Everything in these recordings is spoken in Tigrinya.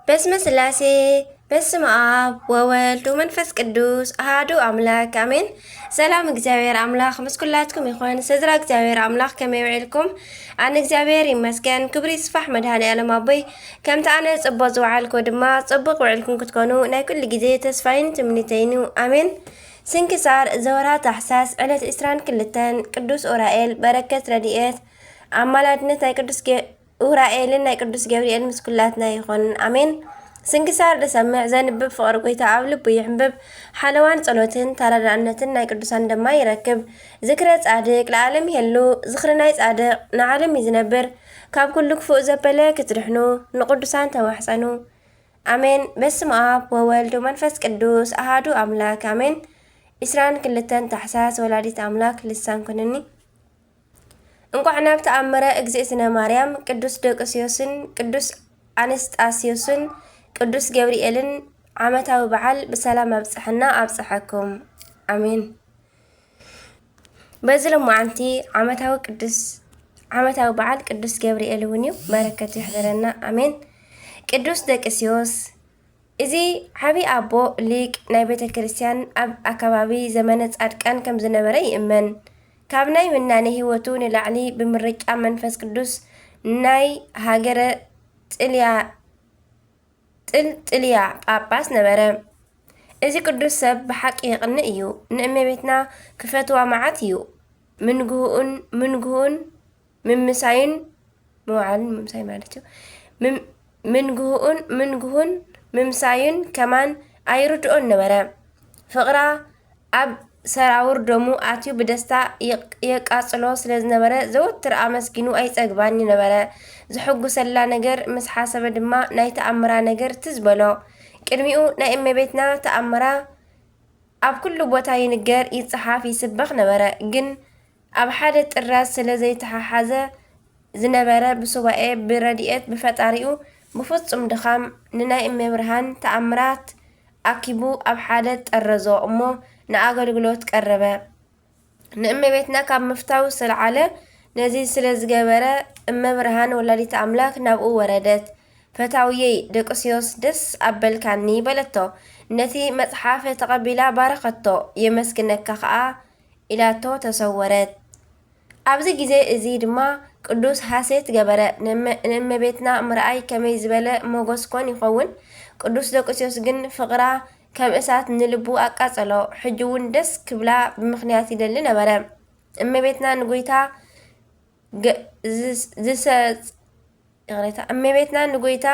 በስመ ስላሴ፣ በስመ ኣብ ወወልድ ወመንፈስ ቅዱስ ኣሃዱ ኣምላክ ኣሜን። ሰላም እግዚኣብሔር ኣምላክ ምስ ኩላትኩም ይኹን። ስድራ እግዚኣብሔር ኣምላክ ከመይ ውዒልኩም? ኣነ እግዚኣብሔር ይመስገን፣ ክብሪ ይስፋሕ መድኃኔ ዓለም ኣቦይ። ከምቲ ኣነ ጽቡቕ ዝወዓልኩ ድማ ጽቡቕ ውዒልኩም ክትኮኑ ናይ ኩሉ ግዜ ተስፋይን ትምኒተይን እዩ። ኣሜን። ስንክሳር ዘወርሃ ታሕሳስ ዕለት ዕስራን ክልተን ቅዱስ ኡራኤል በረከት ረድኤት ኣማላድነት ናይ ቅዱስ ገ- ኡራኤልን ናይ ቅዱስ ገብርኤል ምስ ኩላትና ይኹን። ኣሜን። ስንክሳር ዝሰምዕ ዘንብብ ፍቕሪ ጎይታ ኣብ ልቡ ይሕንብብ። ሓለዋን ጸሎትን ተረዳእነትን ናይ ቅዱሳን ድማ ይረክብ። ዝክረ ጻድቅ ለዓለም ይሄሉ። ዝኽሪ ናይ ጻድቅ ንዓለም እዩ ዝነብር። ካብ ኩሉ ክፉእ ዘበለ ክትድሕኑ ንቅዱሳን ተማሕጸኑ። ኣሜን። በስመ ኣብ ወወልድ ወመንፈስ ቅዱስ ኣሃዱ ኣምላክ ኣሜን። ዕስራን ክልተን ታሕሳስ ወላዲት ኣምላክ ልሳን ኩንኒ። እንቋዕ ናብ ተኣምረ እግዝእትነ ማርያም፣ ቅዱስ ደቅስዮስን ቅዱስ ኣንስጣስዮስን ቅዱስ ገብርኤልን ዓመታዊ በዓል ብሰላም ኣብጽሐና ኣብጽሐኩም። ኣሜን። በዚ ሎማዓንቲ ዓመታዊ ቅዱስ ዓመታዊ በዓል ቅዱስ ገብርኤል እውን እዩ። በረከቱ ይሕደረና። ኣሜን። ቅዱስ ደቅስዮስ እዚ ዓቢ ኣቦ ሊቅ ናይ ቤተ ክርስቲያን ኣብ ኣከባቢ ዘመነ ጻድቃን ከም ዝነበረ ይእመን። ካብ ናይ ምናኔ ህይወቱ ንላዕሊ ብምርጫ መንፈስ ቅዱስ ናይ ሃገረ ጥልያ ጥልጥልያ ጳጳስ ነበረ። እዚ ቅዱስ ሰብ ብሓቂ የቕንእ እዩ። ንእመቤትና ክፈትዋ መዓት እዩ። ምንግህኡን ምንግህኡን ምምሳዩን ምውዓልን ምምሳይ ማለት እዩ። ምም- ምንግህኡን ምንግሁን ምምሳዩን ከማን ኣይርድኦን ነበረ። ፍቕራ ኣብ ሰራውር ደሙ ኣትዩ ብደስታ የቅ- የቃጽሎ ስለ ዝነበረ ዘወትር ኣመስጊኑ ኣይጸግባን ነበረ። ዝሕጉሰላ ነገር ምስ ሓሰበ ድማ ናይ ተኣምራ ነገር ትዝ በሎ። ቅድሚኡ ናይ እመቤትና ተኣምራ ኣብ ኩሉ ቦታ ይንገር፣ ይጸሓፍ፣ ይስበኽ ነበረ። ግን ኣብ ሓደ ጥራዝ ስለ ዘይተሓሓዘ ዝነበረ ብሱባኤ ብረድኤት ብፈጣሪኡ ብፍጹም ድኻም ንናይ እመብርሃን ተኣምራት ኣኪቡ ኣብ ሓደ ጠረዞ እሞ ንኣገልግሎት ቀረበ። ንእመቤትና ካብ ምፍታው ስለዓለ ነዚ ስለ ዝገበረ እመብርሃን ወላዲተ ኣምላክ ናብኡ ወረደት። ፈታውየይ ደቅስዮስ ደስ ኣበልካኒ በለቶ። ነቲ መጽሓፍ ተቐቢላ ባረኸቶ። የመስግነካ ኸኣ ኢላቶ ተሰወረት። ኣብዚ ግዜ እዚ ድማ ቅዱስ ሃሴት ገበረ። ንእመ- ንእመቤትና ምርኣይ ከመይ ዝበለ ሞጎስ ኮን ይኸውን? ቅዱስ ደቅስዮስ ግን ፍቕራ ከም እሳት ንልቡ ኣቃጸሎ። ሕጂ እውን ደስ ክብላ ብምኽንያት ይደሊ ነበረ። እመቤትና ንጎይታ ገ- ዝስ- ዝሰ- ይቕሬታ፣ እመቤትና ንጎይታ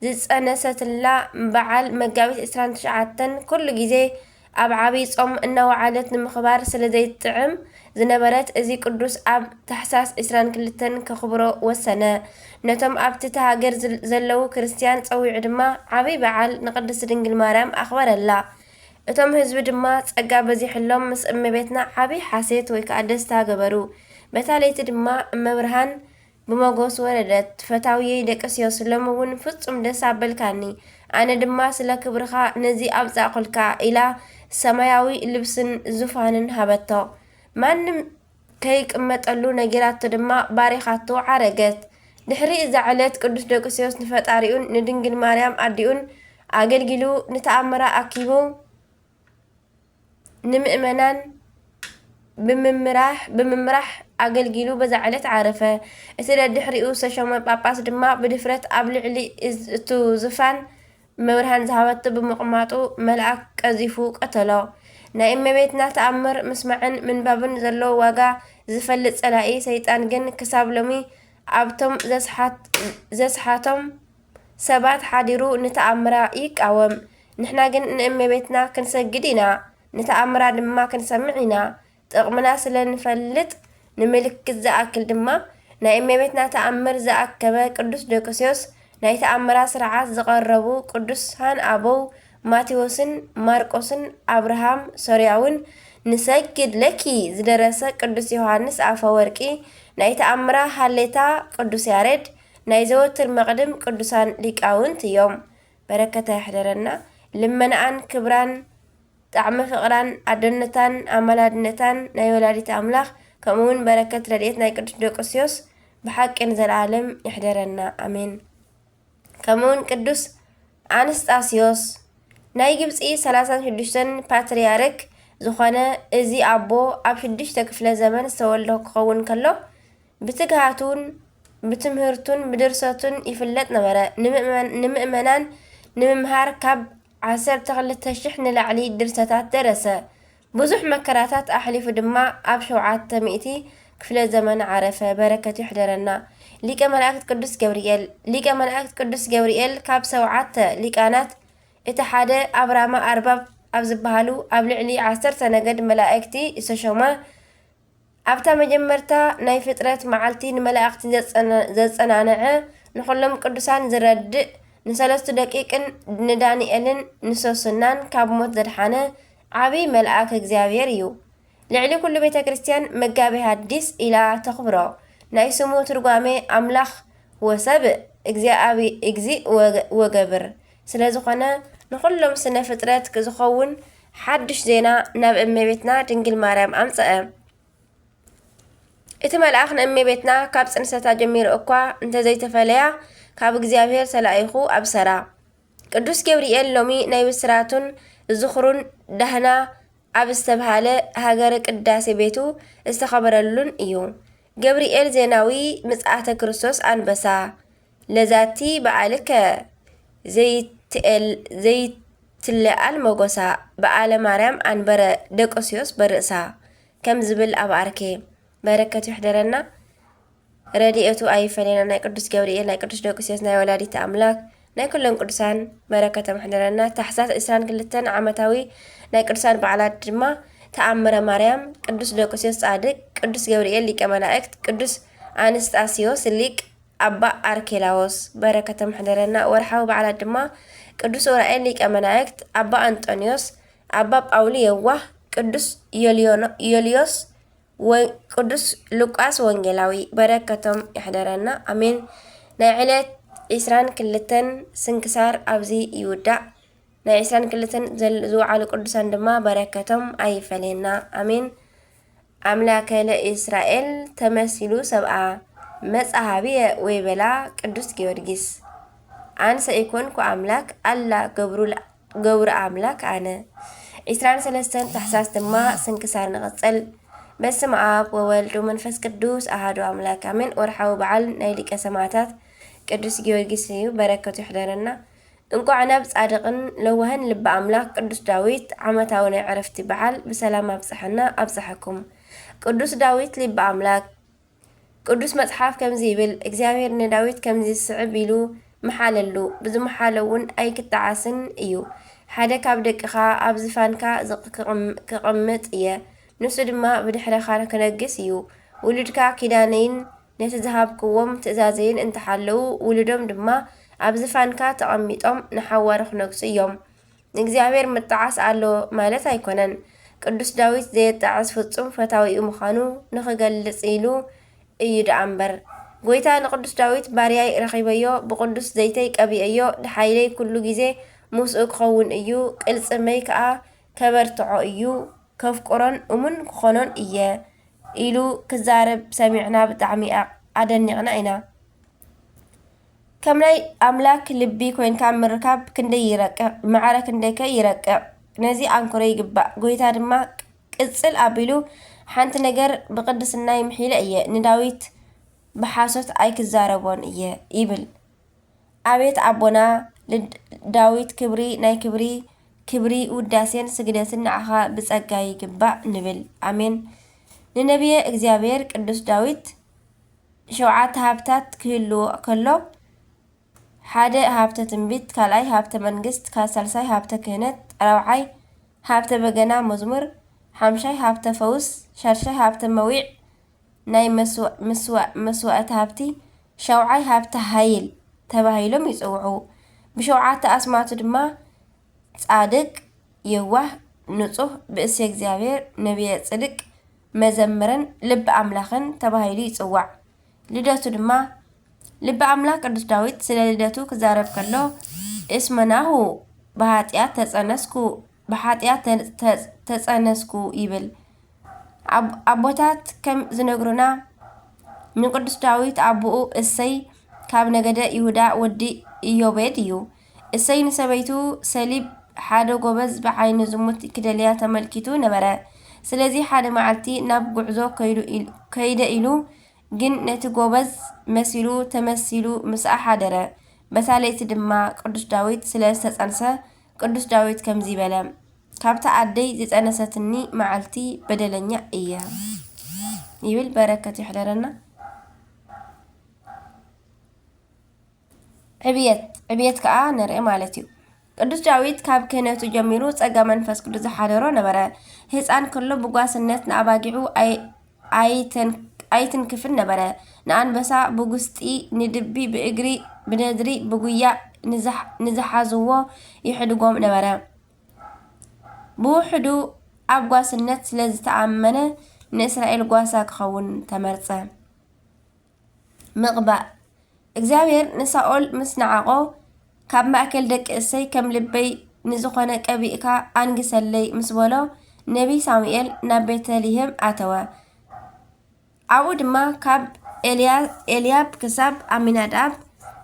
ዝጸነሰትላ በዓል መጋቢት ዕስራን ትሽዓተን ኩሉ ግዜ ኣብ ዓብይ ጾም እናወዓለት ንምኽባር ስለ ዘይጥዕም ዝነበረት፣ እዚ ቅዱስ ኣብ ታሕሳስ ዕስራን ክልተን ከኽብሮ ወሰነ። ነቶም ኣብቲ እታ ሃገር ዝል- ዘለዉ ክርስትያን ጸዊዑ ድማ ዓብይ በዓል ንቅድስት ድንግል ማርያም ኣኽበረላ። እቶም ህዝቢ ድማ ጸጋ በዚሕሎም ምስ እመቤትና ዓብይ ሓሴት ወይ ከዓ ደስታ ገበሩ። በታ ለይቲ ድማ እመብርሃን ብሞጎስ ወረደት። ፈታውየይ ደቅስዮስ፣ ሎሚ እውን ፍጹም ደስ ኣበልካኒ፣ ኣነ ድማ ስለ ክብርኻ ነዚ ኣምጻእኩልካ ኢላ ሰማያዊ ልብስን ዙፋንን ሃበቶ። ማንም ከይቅመጠሉ ነጊራቶ ድማ ባሪኻቶ ዓረገት። ድሕሪ እዛ ዕለት ቅዱስ ደቅስዮስ ንፈጣሪኡን ንድንግል ማርያም ኣዲኡን ኣገልጊሉ ንተኣምራ ኣኪቡ ንምእመናን ብምምራሕ ብምምራሕ ኣገልጊሉ በዛ ዕለት ዓረፈ። እቲ ደድሕሪኡ ዝተሾመ ጳጳስ ድማ ብድፍረት ኣብ ልዕሊ እዝ- እቱ ዝፋን መብርሃን ዝሃበቶ ብምቕማጡ መልኣክ ቀዚፉ ቀተሎ። ናይ እመቤትና ተኣምር ምስማዕን ምንባብን ዘለዎ ዋጋ ዝፈልጥ ጸላኢ ሰይጣን ግን ክሳብ ሎሚ ኣብቶም ዘስሓት- ዘስሓቶም ሰባት ሓዲሩ ንተኣምራ ይቃወም። ንሕና ግን ንእመቤትና ክንሰግድ ኢና፣ ንተኣምራ ድማ ክንሰምዕ ኢና። ጥቕምና ስለ ንፈልጥ ንምልክት ዝኣክል ድማ ናይ እመቤትና ተኣምር ዝኣከበ ቅዱስ ደቅስዮስ ናይ ተኣምራ ስርዓት ዝቐረቡ ቅዱሳን ኣበው ማቴዎስን ማርቆስን ኣብርሃም ሶርያውን ንሰግድ ለኪ ዝደረሰ ቅዱስ ዮሃንስ ኣፈወርቂ ናይ ተኣምራ ሃሌታ ቅዱስ ያሬድ ናይ ዘወትር መቕድም ቅዱሳን ሊቃውንት እዮም። በረከታ ይሕደረና። ልመናኣን ክብራን ጣዕሚ ፍቕራን ኣደነታን ኣማላድነታን ናይ ወላዲት ኣምላኽ ከምኡ እውን በረከት ረድኤት ናይ ቅዱስ ደቅስዮስ ብሓቂ ንዘለኣለም ይሕደረና። ኣሜን። ከምኡ እውን ቅዱስ ኣንስጣስዮስ ናይ ግብፂ ሰላሳን ሽዱሽተን ፓትርያርክ ዝኾነ እዚ ኣቦ ኣብ ሽዱሽተ ክፍለ ዘመን ዝተወልደ ክኸውን ከሎ፣ ብትግሃቱን ብትምህርቱን ብድርሰቱን ይፍለጥ ነበረ። ንምእመን-፣ ንምእመናን ንምምሃር ካብ ዓሰርተ ክልተ ሽሕ ንላዕሊ ድርሰታት ደረሰ። ብዙሕ መከራታት ኣሕሊፉ ድማ ኣብ ሸውዓተ ሚእቲ ክፍለ ዘመን ዓረፈ። በረከቱ ይሕደረና። ሊቀ መላእክት ቅዱስ ገብርኤል። ሊቀ መላእክት ቅዱስ ገብርኤል ካብ ሰውዓተ ሊቃናት እቲ ሓደ ኣብ ራማ ኣርባብ ኣብ ዝበሃሉ ኣብ ልዕሊ ዓሰርተ ነገድ መላእክቲ ዝተሾመ፣ ኣብታ መጀመርታ ናይ ፍጥረት መዓልቲ ንመላእክቲ ዘጸነ-፣ ዘጸናንዐ፣ ንኹሎም ቅዱሳን ዝረድእ፣ ንሰለስቱ ደቂቅን ንዳንኤልን ንሶስናን ካብ ሞት ዘድሓነ ዓብዪ መልኣክ እግዚኣብሔር እዩ። ልዕሊ ኩሉ ቤተ ክርስቲያን መጋቤ ሐዲስ ኢላ ተኽብሮ። ናይ ስሙ ትርጓሜ ኣምላኽ ወሰብ፣ እግዚኣብ-፣ እግዚእ ወገ-፣ ወገብር ስለ ዝኾነ፣ ንኹሎም ስነ ፍጥረት ዝኸውን ሓድሽ ዜና ናብ እመቤትና ድንግል ማርያም ኣምጸአ። እቲ መልኣኽ ንእመቤትና ካብ ጽንሰታ ጀሚሩ እኳ እንተዘይተፈለያ፣ ካብ እግዚኣብሔር ተላኢኹ ኣብሰራ። ቅዱስ ገብርኤል ሎሚ ናይ ብስራቱን ዝኽሩን ዳህና ኣብ ዝተብሃለ ሃገረ ቅዳሴ ቤቱ ዝተኸበረሉን እዩ። ገብርኤል ዜናዊ ምጽኣተ ክርስቶስ ኣንበሳ ለዛቲ በዓልከ ዘይትኤል-፣ ዘይትለኣል መጎሳ በዓለ ማርያም ኣንበረ ደቆስዮስ በርእሳ ከም ዝብል ኣብ ኣርኬ በረከቱ ይሕደረና። ረድኤቱ ኣይፈለየና። ናይ ቅዱስ ገብርኤል፣ ናይ ቅዱስ ደቂስዮስ፣ ናይ ወላዲተ ኣምላክ፣ ናይ ኩሎም ቅዱሳን በረከቶም ይሕደረና። ታሕሳስ ዕስራን ክልተን ዓመታዊ ናይ ቅዱሳን በዓላት ድማ ተኣምረ ማርያም፣ ቅዱስ ደቂስዮስ ጻድቅ፣ ቅዱስ ገብርኤል ሊቀ መላእክት፣ ቅዱስ ኣንስጣስዮስ ሊቅ፣ ኣባ ኣርኬላዎስ በረከቶም ይሕደረና። ወርሓዊ በዓላት ድማ ቅዱስ ኡራኤል ሊቀ መላእክት፣ ኣባ ኣንጦንዮስ፣ ኣባ ጳውሊ የዋህ፣ ቅዱስ ዮልዮኖ-፣ ዮልዮስ ወ-፣ ቅዱስ ሉቃስ ወንጌላዊ በረከቶም ይሕደረና። ኣሜን። ናይ ዕለት ዕስራን ክልተን ስንክሳር ኣብዚ ይውዳእ። ናይ ዕስራን ክልተን ዘል-፣ ዝወዓሉ ቅዱሳን ድማ በረከቶም ኣይፈለየና። ኣሜን። ኣምላከ ለእስራኤል ተመሲሉ ሰብኣ መጻ ሃብየ ወይበላ ቅዱስ ጊዮርጊስ። ኣንሰ ኢኮንኩ ኣምላክ ኣላ ገብሩ ገብሩ ኣምላክ ኣነ። ዕስራን ሰለስተን ታሕሳስ ድማ ስንክሳር ንቐጽል። በስመ ኣብ ወወልድ ወመንፈስ ቅዱስ ኣሃዱ ኣምላክ ኣሜን። ወርሓዊ በዓል ናይ ሊቀ ሰማዕታት ቅዱስ ጊዮርጊስ እዩ። በረከቱ ይሕደረና። እንቋዕ ናብ ጻድቕን ለዋህን ልበ ኣምላክ ቅዱስ ዳዊት ዓመታዊ ናይ ዕረፍቲ በዓል ብሰላም ኣብጽሐና ኣብጽሐኩም። ቅዱስ ዳዊት ልበ ኣምላክ። ቅዱስ መጽሓፍ ከምዚ ይብል፣ እግዚኣብሔር ንዳዊት ከምዚ ዝስዕብ ኢሉ መሓለሉ፣ ብዝመሓሎ እውን ኣይክጠዓስን እዩ። ሓደ ካብ ደቅኻ ኣብ ዝፋንካ ዝቕ-፣ ክቕም-፣ ክቕምጥ እየ፣ ንሱ ድማ ብድሕረኻ ክነግስ እዩ። ውሉድካ ኪዳነይን ነቲ ዝሃብክዎም ትእዛዘይን እንተሓለዉ፣ ውሉዶም ድማ ኣብ ዝፋንካ ተቐሚጦም ንሓዋሩ ክነግሱ እዮም። ንእግዚኣብሔር ምጥዓስ ኣሎ ማለት ኣይኮነን። ቅዱስ ዳዊት ዘየጣዕስ ፍጹም ፈታዊኡ ምዃኑ ንኽገልጽ ኢሉ እዩ ደኣ እምበር። ጐይታ ንቅዱስ ዳዊት፣ ባርያይ ረኺበዮ፣ ብቅዱስ ዘይተይ ቀቢኤዮ፣ ንሓይለይ ኩሉ ግዜ ምስኡ ክኸውን እዩ፣ ቅልጽመይ ከኣ ከበርትዖ እዩ፣ ከፍቅሮን እሙን ክኾኖን እየ ኢሉ ክዛረብ ሰሚዕና ብጣዕሚ ኣ-፣ ኣደኒቕና ኢና። ከም ናይ ኣምላክ ልቢ ኮይንካ ምርካብ ክንደይ ይረቅቕ፣ ማዕረ ክንደይከ ይረቅቕ። ነዚ ኣንክሮ ይግባእ። ጎይታ ድማ ቅጽል ኣቢሉ፣ ሓንቲ ነገር ብቅድስናይ ምሒለ እየ፣ ንዳዊት ብሓሶት ኣይክዛረቦን እየ ይብል። ኣቤት ኣቦና ልድ-፣ ዳዊት ክብሪ ናይ ክብሪ ክብሪ ውዳሴን ስግደትን ንዓኻ ብጸጋ ይግባእ ንብል። ኣሜን። ንነቢየ እግዚኣብሔር ቅዱስ ዳዊት ሸውዓተ ሃብታት ክህልዎ ከሎ፣ ሓደ ሃብተ ትንቢት፣ ካልኣይ ሃብተ መንግስት፣ ካ-፣ ሳልሳይ ሃብተ ክህነት፣ ራብዓይ ሃብተ በገና መዝሙር፣ ሓምሻይ ሃብተ ፈውስ፣ ሻድሻይ ሃብተ መዊዕ ናይ መስዋ-፣ መስዋ-፣ መስዋእቲ ሃብቲ፣ ሻውዓይ ሃብተ ሃይል ተባሂሎም ይጽውዑ። ብሸውዓተ ኣስማቱ ድማ ጻድቅ፣ የዋህ፣ ንጹህ፣ ብእሲ እግዚኣብሔር፣ ነቢየ ጽድቅ፣ መዘምርን ልቢ ኣምላኽን ተባሂሉ ይጽዋዕ። ልደቱ ድማ፣ ልቢ ኣምላኽ ቅዱስ ዳዊት ስለ ልደቱ ክዛረብ ከሎ፣ እስመ ናሁ ብኃጢኣት ተጸነስኩ፣ ብኃጢኣት ተ-፣ ተ-፣ ተጸነስኩ ይብል። ኣብ-፣ ኣቦታት ከም ዝነግሩና፣ ንቅዱስ ዳዊት ኣቦኡ እሰይ ካብ ነገደ ይሁዳ ወዲ ኢዮቤድ እዩ። እሰይ ንሰበይቱ ሰሊብ ሓደ ጎበዝ ብዓይኒ ዝሙት ክደልያ ተመልኪቱ ነበረ። ስለዚ ሓደ መዓልቲ ናብ ጉዕዞ ከይዱ ኢል-፣ ከይደ ኢሉ፣ ግን ነቲ ጎበዝ መሲሉ ተመሲሉ ምስኣ ሓደረ። በታ ለይቲ ድማ ቅዱስ ዳዊት ስለ ዝተጸንሰ፣ ቅዱስ ዳዊት ከምዚ በለ፣ "ካብታ ኣደይ ዝጸነሰትኒ መዓልቲ በደለኛ እየ" ይብል። በረከት ይሕደረና። ዕብየት፣ ዕብየት ከኣ ንርኢ ማለት እዩ። ቅዱስ ዳዊት ካብ ክህነቱ ጀሚሩ ጸጋ መንፈስ ቅዱስ ዝሓደሮ ነበረ። ህጻን ከሎ ብጓስነት ንኣባጊዑ ኣይ-፣ ኣይተን-፣ ኣይትንክፍን ነበረ። ንኣንበሳ ብጉስጢ፣ ንድቢ ብእግሪ፣ ብነድሪ ብጉያ ንዝሕ-፣ ንዝሓዝዎ ይሕድጎም ነበረ። ብውሕዱ ኣብ ጓስነት ስለ ዝተኣመነ ንእስራኤል ጓሳ ክኸውን ተመርጸ። ምቕባእ። እግዚኣብሔር ንሳኦል ምስ ነዓቖ፣ "ካብ ማእከል ደቂ እሰይ ከም ልበይ ንዝኾነ ቀቢእካ ኣንግሰለይ" ምስ በሎ፣ ነቢይ ሳሙኤል ናብ ቤተልሔም ኣተወ። ኣብኡ ድማ ካብ ኤልያ-፣ ኤልያብ ክሳብ ኣሚናዳብ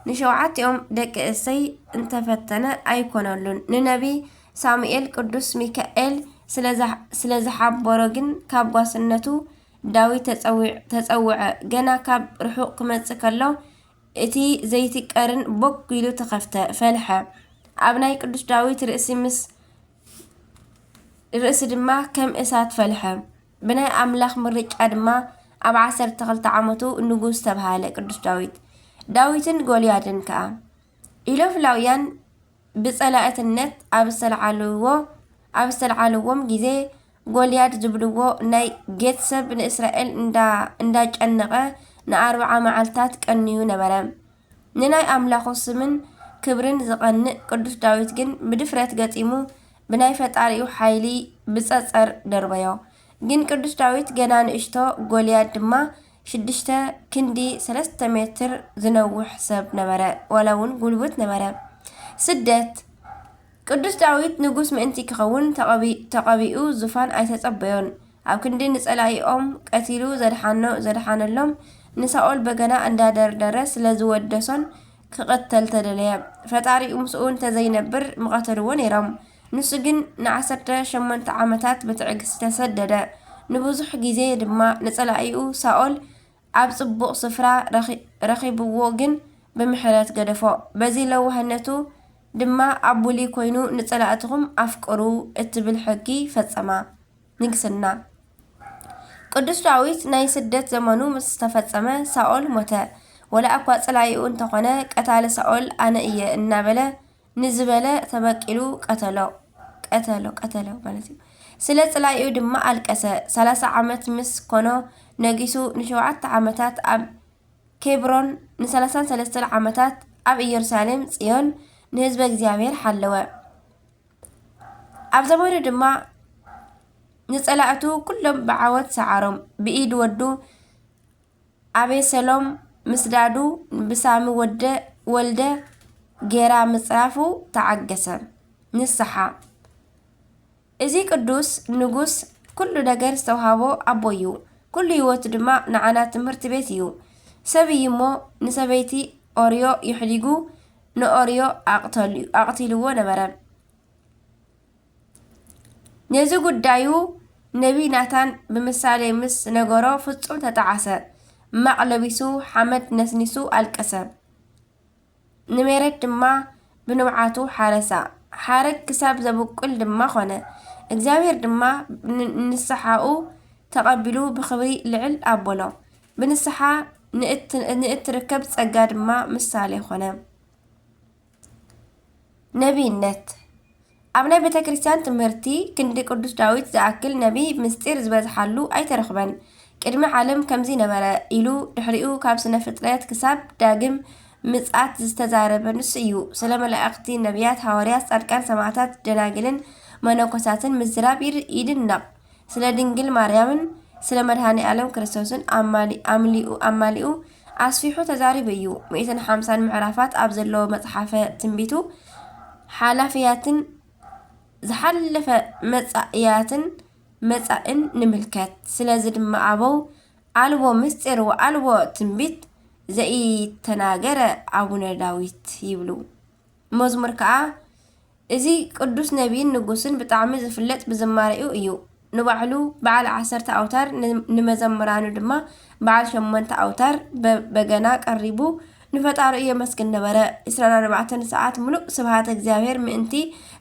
ንሸውዓቲኦም ደቂ እሰይ እንተፈተነ ኣይኮነሉን። ንነቢይ ሳሙኤል ቅዱስ ሚካኤል ስለ ዝሓ-፣ ስለ ዝሓበሮ ግን ካብ ጓስነቱ ዳዊት ተጸዊዕ-፣ ተጸውዐ። ገና ካብ ርሑቕ ክመጽእ ከሎ፣ እቲ ዘይትቀርን ቦግ ኢሉ ተኸፍተ፣ ፈልሐ። ኣብ ናይ ቅዱስ ዳዊት ርእሲ ምስ፣ ርእሲ ድማ ከም እሳት ፈልሐ። ብናይ ኣምላኽ ምርጫ ድማ ኣብ ዓሰርተ ክልተ ዓመቱ ንጉስ ተባሃለ ቅዱስ ዳዊት። ዳዊትን ጎልያድን ከኣ ኢሎፍላውያን ብጸላእትነት ኣብ ዝተልዓልዎ-፣ ኣብ ዝተልዓልዎም ግዜ፣ ጎልያድ ዝብልዎ ናይ ጌት ሰብ ንእስራኤል እንዳ-፣ እንዳጨነቐ ንኣርብዓ መዓልታት ቀንዩ ነበረ። ንናይ ኣምላኹ ስምን ክብርን ዝቐንእ ቅዱስ ዳዊት ግን ብድፍረት ገጢሙ ብናይ ፈጣሪኡ ሓይሊ ብጸጸር ደርበዮ። ግን ቅዱስ ዳዊት ገና ንእሽቶ፣ ጎልያድ ድማ ሽዱሽተ ክንዲ ሰለስተ ሜትር ዝነውሕ ሰብ ነበረ፣ ዋላ እውን ጉልብት ነበረ። ስደት። ቅዱስ ዳዊት ንጉስ ምእንቲ ክኸውን ተቐቢ-፣ ተቐቢኡ ዙፋን ኣይተጸበዮን። ኣብ ክንዲ ንጸላኢኦም ቀቲሉ ዘድሓኖ-፣ ዘድሓነሎም ንሳኦል በገና እንዳደርደረ ስለ ዝወደሶን ክቕተል ተደለየ። ፈጣሪኡ ምስኡ እንተዘይነብር ምቐተልዎ ነይሮም። ንሱ ግን ንዓሰርተ ሸሞንተ ዓመታት ብትዕግስቲ ተሰደደ። ንብዙሕ ግዜ ድማ ንጸላኢኡ ሳኦል ኣብ ጽቡቕ ስፍራ ረኺ-፣ ረኺብዎ ግን ብምሕረት ገደፎ። በዚ ለዋህነቱ ድማ ኣብ ብሉይ ኮይኑ "ንጸላእትኹም ኣፍቅሩ" እትብል ሕጊ ፈጸማ። ንግስና። ቅዱስ ዳዊት ናይ ስደት ዘመኑ ምስ ተፈጸመ ሳኦል ሞተ። ወላ እኳ ጸላኢኡ እንተኾነ ቀታሊ ሳኦል ኣነ እየ እናበለ ንዝበለ ተበቂሉ ቀተሎ፣ ቀተሎ፣ ቀተሎ ማለት እዩ። ስለ ጸላኢኡ ድማ ኣልቀሰ። ሰላሳ ዓመት ምስ ኮኖ ነጊሱ ንሸውዓተ ዓመታት ኣብ ኬብሮን፣ ንሰላሳን ሰለስተን ዓመታት ኣብ ኢየሩሳሌም ጽዮን ንህዝበ እግዚኣብሔር ሓለወ። ኣብ ዘመኑ ድማ ንጸላእቱ ኩሎም ብዓወት ሰዓሮም። ብኢድ ወዱ ኣቤሰሎም ምስዳዱ፣ ብሳሚ ወደ፣ ወልደ ጌራ ምጽራፉ ተዓገሰ። ንስሓ። እዚ ቅዱስ ንጉስ ኩሉ ነገር ዝተውሃቦ ኣቦ እዩ። ኩሉ ህይወቱ ድማ ንዓና ትምህርቲ ቤት እዩ። ሰብ እዩ እሞ ንሰበይቲ ኦርዮ ይሕዲጉ ንኦርዮ ኣቕተሉ-፣ ኣቕቲልዎ ነበረ። ነዚ ጉዳዩ ነቢይ ናታን ብምሳሌ ምስ ነገሮ ፍጹም ተጠዓሰ። ማቕ ለቢሱ፣ ሓመድ ነስኒሱ ኣልቀሰ። ንሜሬት ድማ ብንብዓቱ ሓረሳ። ሓረግ ክሳብ ዘብቁል ድማ ኾነ። እግዚኣብሔር ድማ ን-፣ ንስሓኡ ተቐቢሉ ብኽብሪ ልዕል ኣበሎ። ብንስሓ ንእት-፣ ንእትርከብ ጸጋ ድማ ምሳሌ ኾነ። ነቢይነት። ኣብ ናይ ቤተ ክርስቲያን ትምህርቲ ክንዲ ቅዱስ ዳዊት ዝኣክል ነቢይ ምስጢር ዝበዝሓሉ ኣይተረኽበን። ቅድሚ ዓለም ከምዚ ነበረ ኢሉ ድሕሪኡ ካብ ስነ ፍጥረት ክሳብ ዳግም ምጽኣት ዝተዛረበ ንሱ እዩ። ስለ መላእኽቲ፣ ነቢያት፣ ሃዋርያት፣ ጻድቃን፣ ሰማዕታት፣ ደናግልን መነኮሳትን ምዝራብ ይር-፣ ይድነቕ። ስለ ድንግል ማርያምን ስለ መድኃኔ ዓለም ክርስቶስን ኣማሊ-፣ ኣምሊኡ፣ ኣማሊኡ ኣስፊሑ ተዛሪቡ እዩ። ሚእትን ሓምሳን ምዕራፋት ኣብ ዘለዎ መጽሓፈ ትንቢቱ፣ ሓላፍያትን ዝሓለፈ መጻእያትን መጻእን ንምልከት። ስለዚ ድማ ኣበው፣ "ኣልቦ ምስጢር ወኣልቦ ትንቢት ዘኢተናገረ ኣቡነ ዳዊት" ይብሉ። መዝሙር ከኣ፣ እዚ ቅዱስ ነቢይን ንጉስን ብጣዕሚ ዝፍለጥ ብዝማሬኡ እዩ። ንባዕሉ በዓል ዓሰርተ ኣውታር፣ ን-፣ ንመዘምራኑ ድማ በዓል ሸሞንተ ኣውታር በ-፣ በገና ቀሪቡ ንፈጣሪኡ የመስግን ነበረ። ዕስራን ኣርባዕተን ሰዓት ምሉእ ስብሃተ እግዚኣብሔር ምእንቲ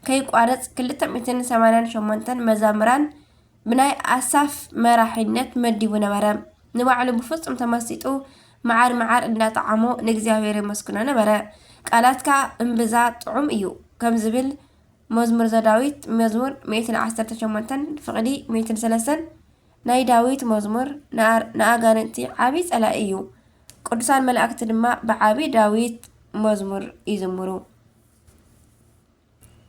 ከይቋረጽ፣ ክልተ ሚእትን ሰማንያን ሸሞንተን መዛምራን ብናይ ኣሳፍ መራሒነት መዲቡ ነበረ። ንባዕሉ ብፍጹም ተመሲጡ፣ መዓር መዓር እንዳጠዓሞ ንእግዚኣብሔር የመስግኖ ነበረ። ቃላትካ እምብዛ ጥዑም እዩ፣ ከም ዝብል መዝሙር ዘዳዊት፣ መዝሙር ሚእትን ዓሰርተ ሸሞንተን፣ ፍቕዲ ሚእትን ሰለስተን፣ ናይ ዳዊት መዝሙር፣ ንኣር-፣ ንኣጋንንቲ ዓቢ ጸላኢ እዩ። ቅዱሳን መላእክቲ ድማ ብዓቢ ዳዊት መዝሙር ይዝምሩ።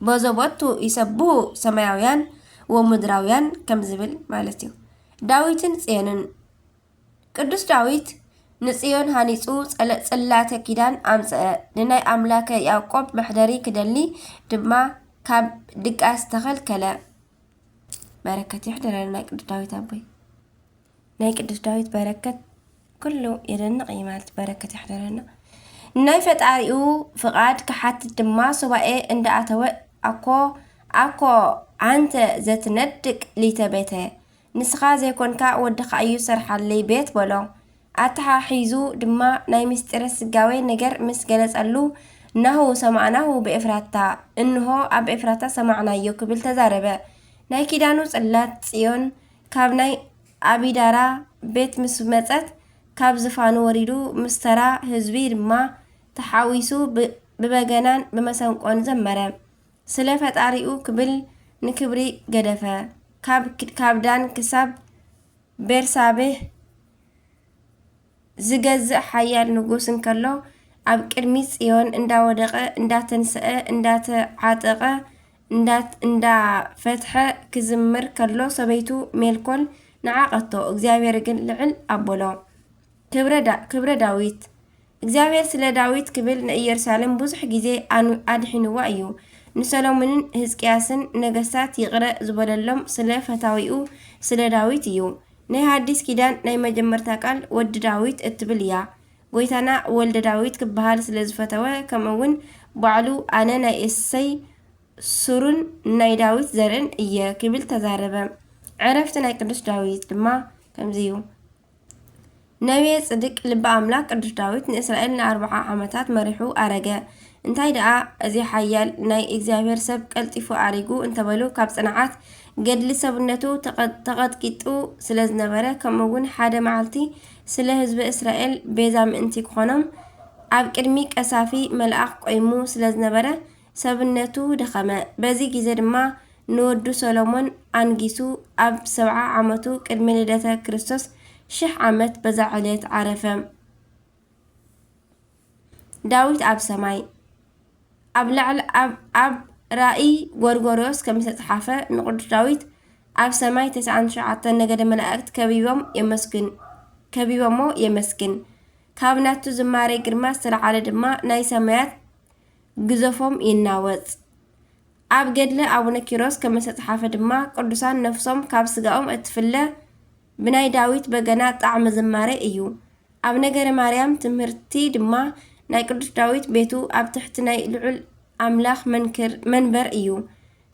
በዞ ቦቱ ይሰብሑ ሰማያውያን ወምድራውያን ከም ዝብል ማለት እዩ። ዳዊትን ጽዮንን። ቅዱስ ዳዊት ንጽዮን ሃኒጹ ጸለ-፣ ጽላተ ኪዳን ኣምጽአ። ንናይ ኣምላከ ያዕቆብ መሕደሪ ክደሊ ድማ ካብ ድቃስ ተኸልከለ። በረከት ይሕደረና ናይ ቅዱስ ዳዊት ኣቦይ። ናይ ቅዱስ ዳዊት በረከት ኩሉ የደንቕ እዩ ማለት በረከት ይሕደረና። ናይ ፈጣሪኡ ፍቓድ ክሓትት ድማ ሱባኤ እንዳኣተወ፣ ኣኮ፣ ኣኮ፣ ኣንተ ዘትነድቅ ሊተ ቤተ፣ ንስኻ ዘይኮንካ ወድኻ እዩ ሰርሓለይ ቤት በሎ። ኣተሓሒዙ ድማ ናይ ምስጢረ ስጋዌ ነገር ምስ ገለጸሉ፣ ናሁ ሰማዕናሁ ብኤፍራታ፣ እንሆ ኣብ ኤፍራታ ሰማዕናዮ ክብል ተዛረበ። ናይ ኪዳኑ ጽላት ጽዮን ካብ ናይ ኣቢዳራ ቤት ምስ መጸት፣ ካብ ዝፋኑ ወሪዱ ምስ ተራ ህዝቢ ድማ ተሓዊሱ ብ-፣ ብበገናን ብመሰንቆን ዘመረ። ስለ ፈጣሪኡ ክብል ንክብሪ ገደፈ። ካብ፣ ካብ ዳን ክሳብ ቤርሳቤህ ዝገዝእ ሓያል ንጉስ እንከሎ፣ ኣብ ቅድሚ ጽዮን እንዳወደቐ፣ እንዳተንስአ፣ እንዳተዓጠቐ፣ እንዳ-፣ እንዳፈትሐ ክዝምር ከሎ፣ ሰበይቱ ሜልኮል ነዓቐቶ፣ እግዚኣብሔር ግን ልዕል ኣበሎ። ክብረ ዳ-፣ ክብረ ዳዊት። እግዚኣብሔር ስለ ዳዊት ክብል ንኢየሩሳሌም ብዙሕ ግዜ ኣኑ-፣ ኣድሒንዋ እዩ። ንሰሎሞንን ህዝቅያስን ነገስታት ይቕረ ዝበለሎም ስለ ፈታዊኡ ስለ ዳዊት እዩ። ናይ ሃዲስ ኪዳን ናይ መጀመርታ ቃል ወዲ ዳዊት እትብል እያ። ጎይታና ወልደ ዳዊት ክበሃል ስለ ዝፈተወ፣ ከምኡ እውን ባዕሉ ኣነ ናይ እሰይ ሱሩን ናይ ዳዊት ዘርእን እየ ክብል ተዛረበ። ዕረፍቲ ናይ ቅዱስ ዳዊት ድማ ከምዚ እዩ። ነብየ ጽድቅ ልበ ኣምላክ ቅዱስ ዳዊት ንእስራኤል ንኣርብዓ ዓመታት መሪሑ ኣረገ። እንታይ ደኣ እዚ ሓያል ናይ እግዚኣብሔር ሰብ ቀልጢፉ ኣሪጉ እንተበሉ፣ ካብ ጽንዓት ገድሊ ሰብነቱ ተቐ-፣ ተቐጥቂጡ ስለ ዝነበረ፣ ከምኡ እውን ሓደ መዓልቲ ስለ ህዝቢ እስራኤል ቤዛ ምእንቲ ክኾኖም ኣብ ቅድሚ ቀሳፊ መልኣኽ ቆይሙ ስለ ዝነበረ፣ ሰብነቱ ደኸመ። በዚ ግዜ ድማ ንወዱ ሰሎሞን ኣንጊሱ ኣብ ሰብዓ ዓመቱ ቅድሚ ልደተ ክርስቶስ ሽሕ ዓመት በዛ ዕለት ዓረፈ። ዳዊት ኣብ ሰማይ። ኣብ ላዕሊ ኣብ፣ ኣብ ራእይ ጎርጎርዮስ ከም ዝተጽሓፈ ንቅዱስ ዳዊት ኣብ ሰማይ ተስዓን ትሽዓተን ነገደ መላእክት ከቢቦም የመስግን፣ ከቢቦሞ የመስግን። ካብ ናቱ ዝማሬ ግርማ ዝተለዓለ ድማ ናይ ሰማያት ግዘፎም ይናወጽ። ኣብ ገድለ ኣቡነ ኪሮስ ከም ዝተጽሓፈ ድማ ቅዱሳን ነፍሶም ካብ ስጋኦም እትፍለ ብናይ ዳዊት በገና ጣዕመ ዝማሬ እዩ። ኣብ ነገረ ማርያም ትምህርቲ ድማ ናይ ቅዱስ ዳዊት ቤቱ ኣብ ትሕቲ ናይ ልዑል ኣምላኽ መንክር፣ መንበር እዩ።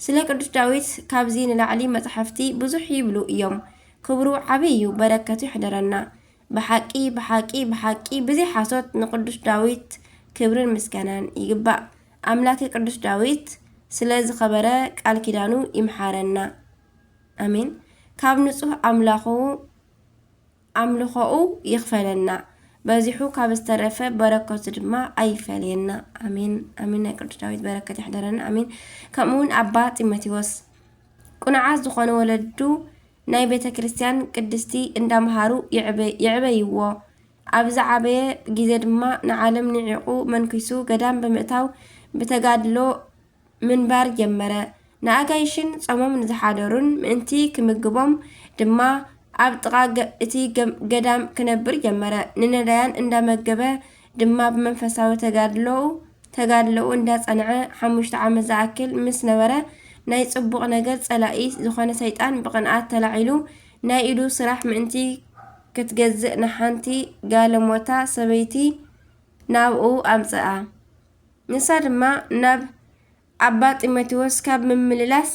ስለ ቅዱስ ዳዊት ካብዚ ንላዕሊ መጻሕፍቲ ብዙሕ ይብሉ እዮም። ክብሩ ዓቢ እዩ፣ በረከቱ ይሕደረና። ብሓቂ፣ ብሓቂ፣ ብሓቂ ብዘይ ሓሶት ንቅዱስ ዳዊት ክብርን ምስጋናን ይግባእ። ኣምላከ ቅዱስ ዳዊት ስለ ዝኸበረ ቃል ኪዳኑ ይምሓረና። ኣሜን። ካብ ንጹህ ኣምላኹ ኣምልኾኡ ይኽፈለና፣ በዚሑ ካብ ዝተረፈ በረከቱ ድማ ኣይፈለየና። ኣሜን፣ ኣሜን። ናይ ቅዱስ ዳዊት በረከት ይሕደረና። ኣሜን። ከምኡ እውን ኣባ ጢሞቴዎስ ቅኑዓት ዝኾኑ ወለዱ ናይ ቤተ ክርስቲያን ቅድስቲ እንዳምሃሩ የዕበ-፣ የዕበይዎ። ኣብ ዝዓበየ ግዜ ድማ ንዓለም ንዒቑ መንኪሱ ገዳም ብምእታው ብተጋድሎ ምንባር ጀመረ። ንኣጋይሽን ጾሞም ንዝሓደሩን ምእንቲ ክምግቦም ድማ ኣብ ጥቓ ገ-፣ እቲ ገ-፣ ገዳም ክነብር ጀመረ። ንነዳያን እንዳመገበ ድማ ብመንፈሳዊ ተጋድሎኡ፣ ተጋድሎኡ እንዳጸንዐ ሓሙሽተ ዓመት ዝኣክል ምስ ነበረ፣ ናይ ጽቡቕ ነገር ጸላኢ ዝኾነ ሰይጣን ብቕንኣት ተላዒሉ ናይ ኢዱ ስራሕ ምእንቲ ክትገዝእ ንሓንቲ ጋለሞታ ሰበይቲ ናብኡ ኣምጽኣ። ንሳ ድማ ናብ ኣባ ጢሞቴዎስ ካብ ምምልላስ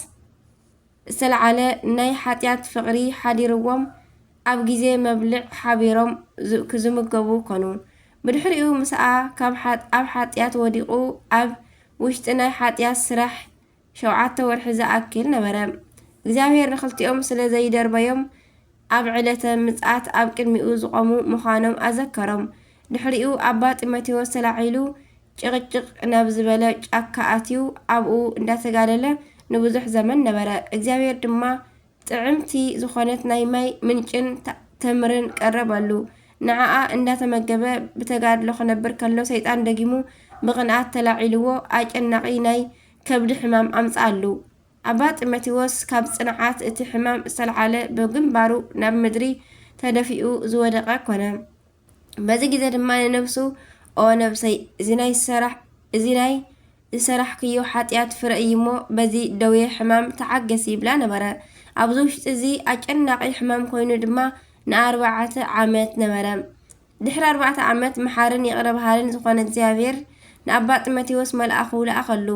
ዝተልዓለ ናይ ሓጢኣት ፍቕሪ ሓዲርዎም ኣብ ግዜ መብልዕ ሓቢሮም ዝ- ክዝምገቡ ኮኑ። ብድሕሪኡ ምስኣ ካብ ሓ- ኣብ ሓጢኣት ወዲቑ ኣብ ውሽጢ ናይ ሓጢኣት ስራሕ ሸውዓተ ወርሒ ዝኣክል ነበረ። እግዚኣብሔር ንኽልቲኦም ስለ ዘይደርበዮም ኣብ ዕለተ ምጽኣት ኣብ ቅድሚኡ ዝቖሙ ምዃኖም ኣዘከሮም። ድሕሪኡ ኣባ ጢሞቴዎስ ተላዒሉ ጭቕጭቕ ናብ ዝበለ ጫካ ኣትዩ ኣብኡ እንዳተጋደለ ንብዙሕ ዘመን ነበረ። እግዚኣብሔር ድማ ጥዕምቲ ዝኾነት ናይ ማይ ምንጭን ተ- ተምርን ቀረበሉ። ንዓኣ እንዳተመገበ ብተጋድሎ ክነብር ከሎ ሰይጣን ደጊሙ ብቕንኣት ተላዒልዎ ኣጨናቒ ናይ ከብዲ ሕማም ኣምጽኣሉ። ኣባ ጢሞቴዎስ ካብ ጽንዓት እቲ ሕማም ዝተልዓለ ብግንባሩ ናብ ምድሪ ተደፊኡ ዝወደቐ ኮነ። በዚ ግዜ ድማ ንነብሱ ኦ ነብሰይ እዚ ናይ ሰራሕ እዚ ናይ ዝሰራሕክዮ ሓጢኣት ፍረ እዩ እሞ በዚ ደዌ ሕማም ተዓገሲ ይብላ ነበረ። ኣብዚ ውሽጢ እዚ ኣጨናቒ ሕማም ኮይኑ ድማ ንኣርባዕተ ዓመት ነበረ። ድሕሪ ኣርባዕተ ዓመት መሓርን ይቕረ በሃልን ዝኾነ እግዚኣብሔር ንኣባ ጢሞቴዎስ መልኣኹ ለኣኸሉ።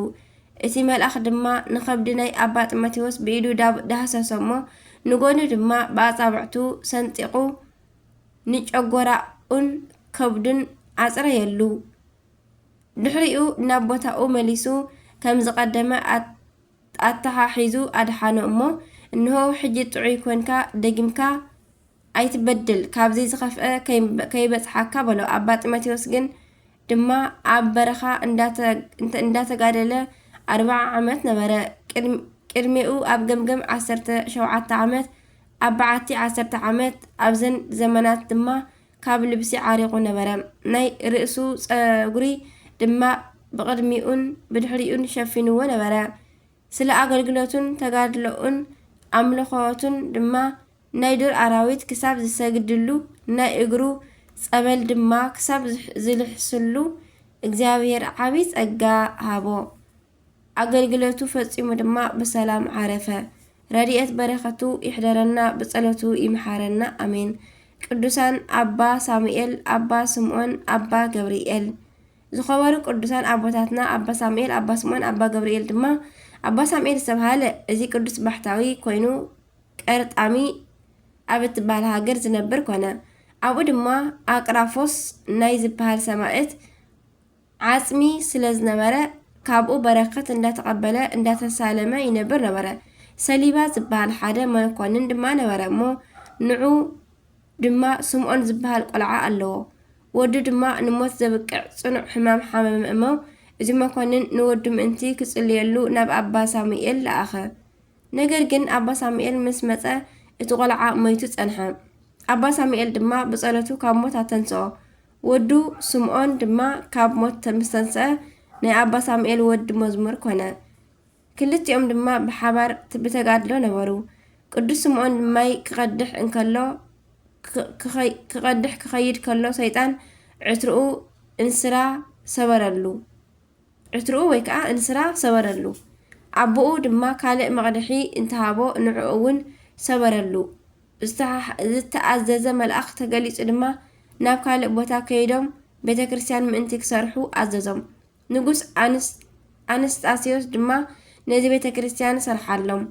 እቲ መልኣኽ ድማ ንኸብዲ ናይ ኣባ ጢሞቴዎስ ብኢዱ ዳብ- ዳህሰሶ እሞ ንጎኑ ድማ ብኣጻብዕቱ ሰንጢቑ ንጨጎራኡን ከብዱን ኣጽረየሉ። ድሕሪኡ ናብ ቦታኡ መሊሱ ከም ዝቐደመ ኣት- ኣተሓሒዙ ኣድሓኖ እሞ እንሆ ሕጂ ጥዑይ ኮንካ ደጊምካ ኣይትበድል፣ ካብዚ ዝኸፍአ ከይበጽሓካ በሎ። ኣባ ጢሞቴዎስ ግን ድማ ኣብ በረኻ እንዳተጋደለ ኣርብዓ ዓመት ነበረ። ቅድሚኡ ኣብ ገምገም ዓሰርተ ሸውዓተ ዓመት፣ ኣብ በዓቲ ዓሰርተ ዓመት፣ ኣብዘን ዘመናት ድማ ካብ ልብሲ ዓሪቑ ነበረ። ናይ ርእሱ ጸጉሪ ድማ ብቕድሚኡን ብድሕሪኡን ሸፊንዎ ነበረ። ስለ ኣገልግሎቱን ተጋድሎኡን ኣምልኾቱን ድማ ናይ ዱር ኣራዊት ክሳብ ዝሰግድሉ፣ ናይ እግሩ ጸበል ድማ ክሳብ ዝልሕስሉ እግዚኣብሔር ዓቢ ጸጋ ሃቦ። ኣገልግሎቱ ፈጺሙ ድማ ብሰላም ዓረፈ። ረድኤት በረኸቱ ይሕደረና፣ ብጸሎቱ ይምሓረና። ኣሜን። ቅዱሳን ኣባ ሳሙኤል፣ ኣባ ስምዖን፣ ኣባ ገብርኤል። ዝኸበሩ ቅዱሳን ኣቦታትና ኣባ ሳሙኤል፣ ኣባ ስምዖን፣ ኣባ ገብርኤል ድማ ኣባ ሳሙኤል ዝተብሃለ እዚ ቅዱስ ባሕታዊ ኮይኑ ቀርጣሚ ኣብ እትበሃል ሃገር ዝነብር ኮነ። ኣብኡ ድማ ኣቅራፎስ ናይ ዝበሃል ሰማእት ዓጽሚ ስለ ዝነበረ ካብኡ በረከት እንዳተቐበለ እንዳተሳለመ ይነብር ነበረ። ሰሊባ ዝበሃል ሓደ መኮንን ድማ ነበረ እሞ ንዑ ድማ ስምዖን ዝበሃል ቆልዓ ኣለዎ። ወዱ ድማ ንሞት ዘብቅዕ ጽኑዕ ሕማም ሓመመ እሞ እዚ መኮንን ንወዱ ምእንቲ ክጽልየሉ ናብ ኣባ ሳሙኤል ለኣኸ። ነገር ግን ኣባ ሳሙኤል ምስ መጸ እቲ ቆልዓ ሞይቱ ጸንሐ። ኣባ ሳሙኤል ድማ ብጸሎቱ ካብ ሞት ኣተንስኦ። ወዱ ስምዖን ድማ ካብ ሞት ምስ ተንስአ ናይ ኣባ ሳሙኤል ወዲ መዝሙር ኮነ። ክልቲኦም ድማ ብሓባር ብተጋድሎ ነበሩ። ቅዱስ ስምዖን ማይ ክቐድሕ እንከሎ ክቐድሕ ክኸይድ ከሎ ሰይጣን ዕትርኡ እንስራ ሰበረሉ። ዕትርኡ ወይ ከዓ እንስራ ሰበረሉ። ኣቦኡ ድማ ካልእ መቕድሒ እንተሃቦ ንዕኡ እውን ሰበረሉ። ዝተኣዘዘ መልኣኽ ተገሊጹ ድማ ናብ ካልእ ቦታ ከይዶም ቤተ ክርስቲያን ምእንቲ ክሰርሑ ኣዘዞም። ንጉስ ኣንስጣስዮስ ድማ ነዚ ቤተ ክርስቲያን ሰርሓሎም።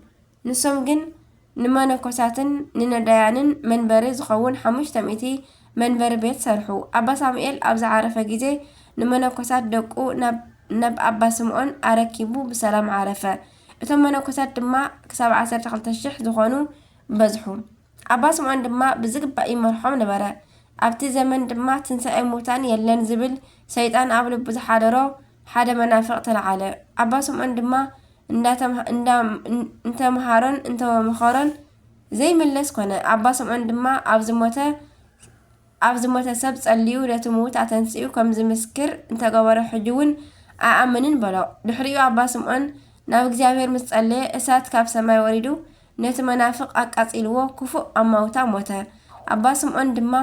ንሶም ግን ንመነኮሳትን ንነዳያንን መንበሪ ዝኸውን ሓሙሽተ ሚእቲ መንበሪ ቤት ሰርሑ። ኣባ ሳሙኤል ኣብ ዝዓረፈ ግዜ ንመነኮሳት ደቁ ናብ ኣባ ስምዖን ኣረኪቡ ብሰላም ዓረፈ። እቶም መነኮሳት ድማ ክሳብ ዓሰርተ ክልተ ሽሕ ዝኾኑ በዝሑ። ኣባ ስምዖን ድማ ብዝግባእ ይመርሖም ነበረ። ኣብቲ ዘመን ድማ ትንሳኤ ሙታን የለን ዝብል ሰይጣን ኣብ ልቡ ዝሓደሮ ሓደ መናፍቕ ተለዓለ። ኣባ ስምዖን ድማ እንተመሃሮን እንተመኸሮን ዘይምለስ ኮነ። ኣባ ስምዖን ድማ ኣብ ዝሞተ ኣብ ዝሞተ ሰብ ጸልዩ ነቲ ምዉት ኣተንሲኡ ከም ዝምስክር እንተገበሮ ሕጂ እውን ኣይኣምንን በሎ። ድሕሪኡ ኣባ ስምዖን ናብ እግዚኣብሔር ምስ ጸለየ እሳት ካብ ሰማይ ወሪዱ ነቲ መናፍቕ ኣቃጺልዎ ክፉእ ኣማውታ ሞተ። ኣባ ስምዖን ድማ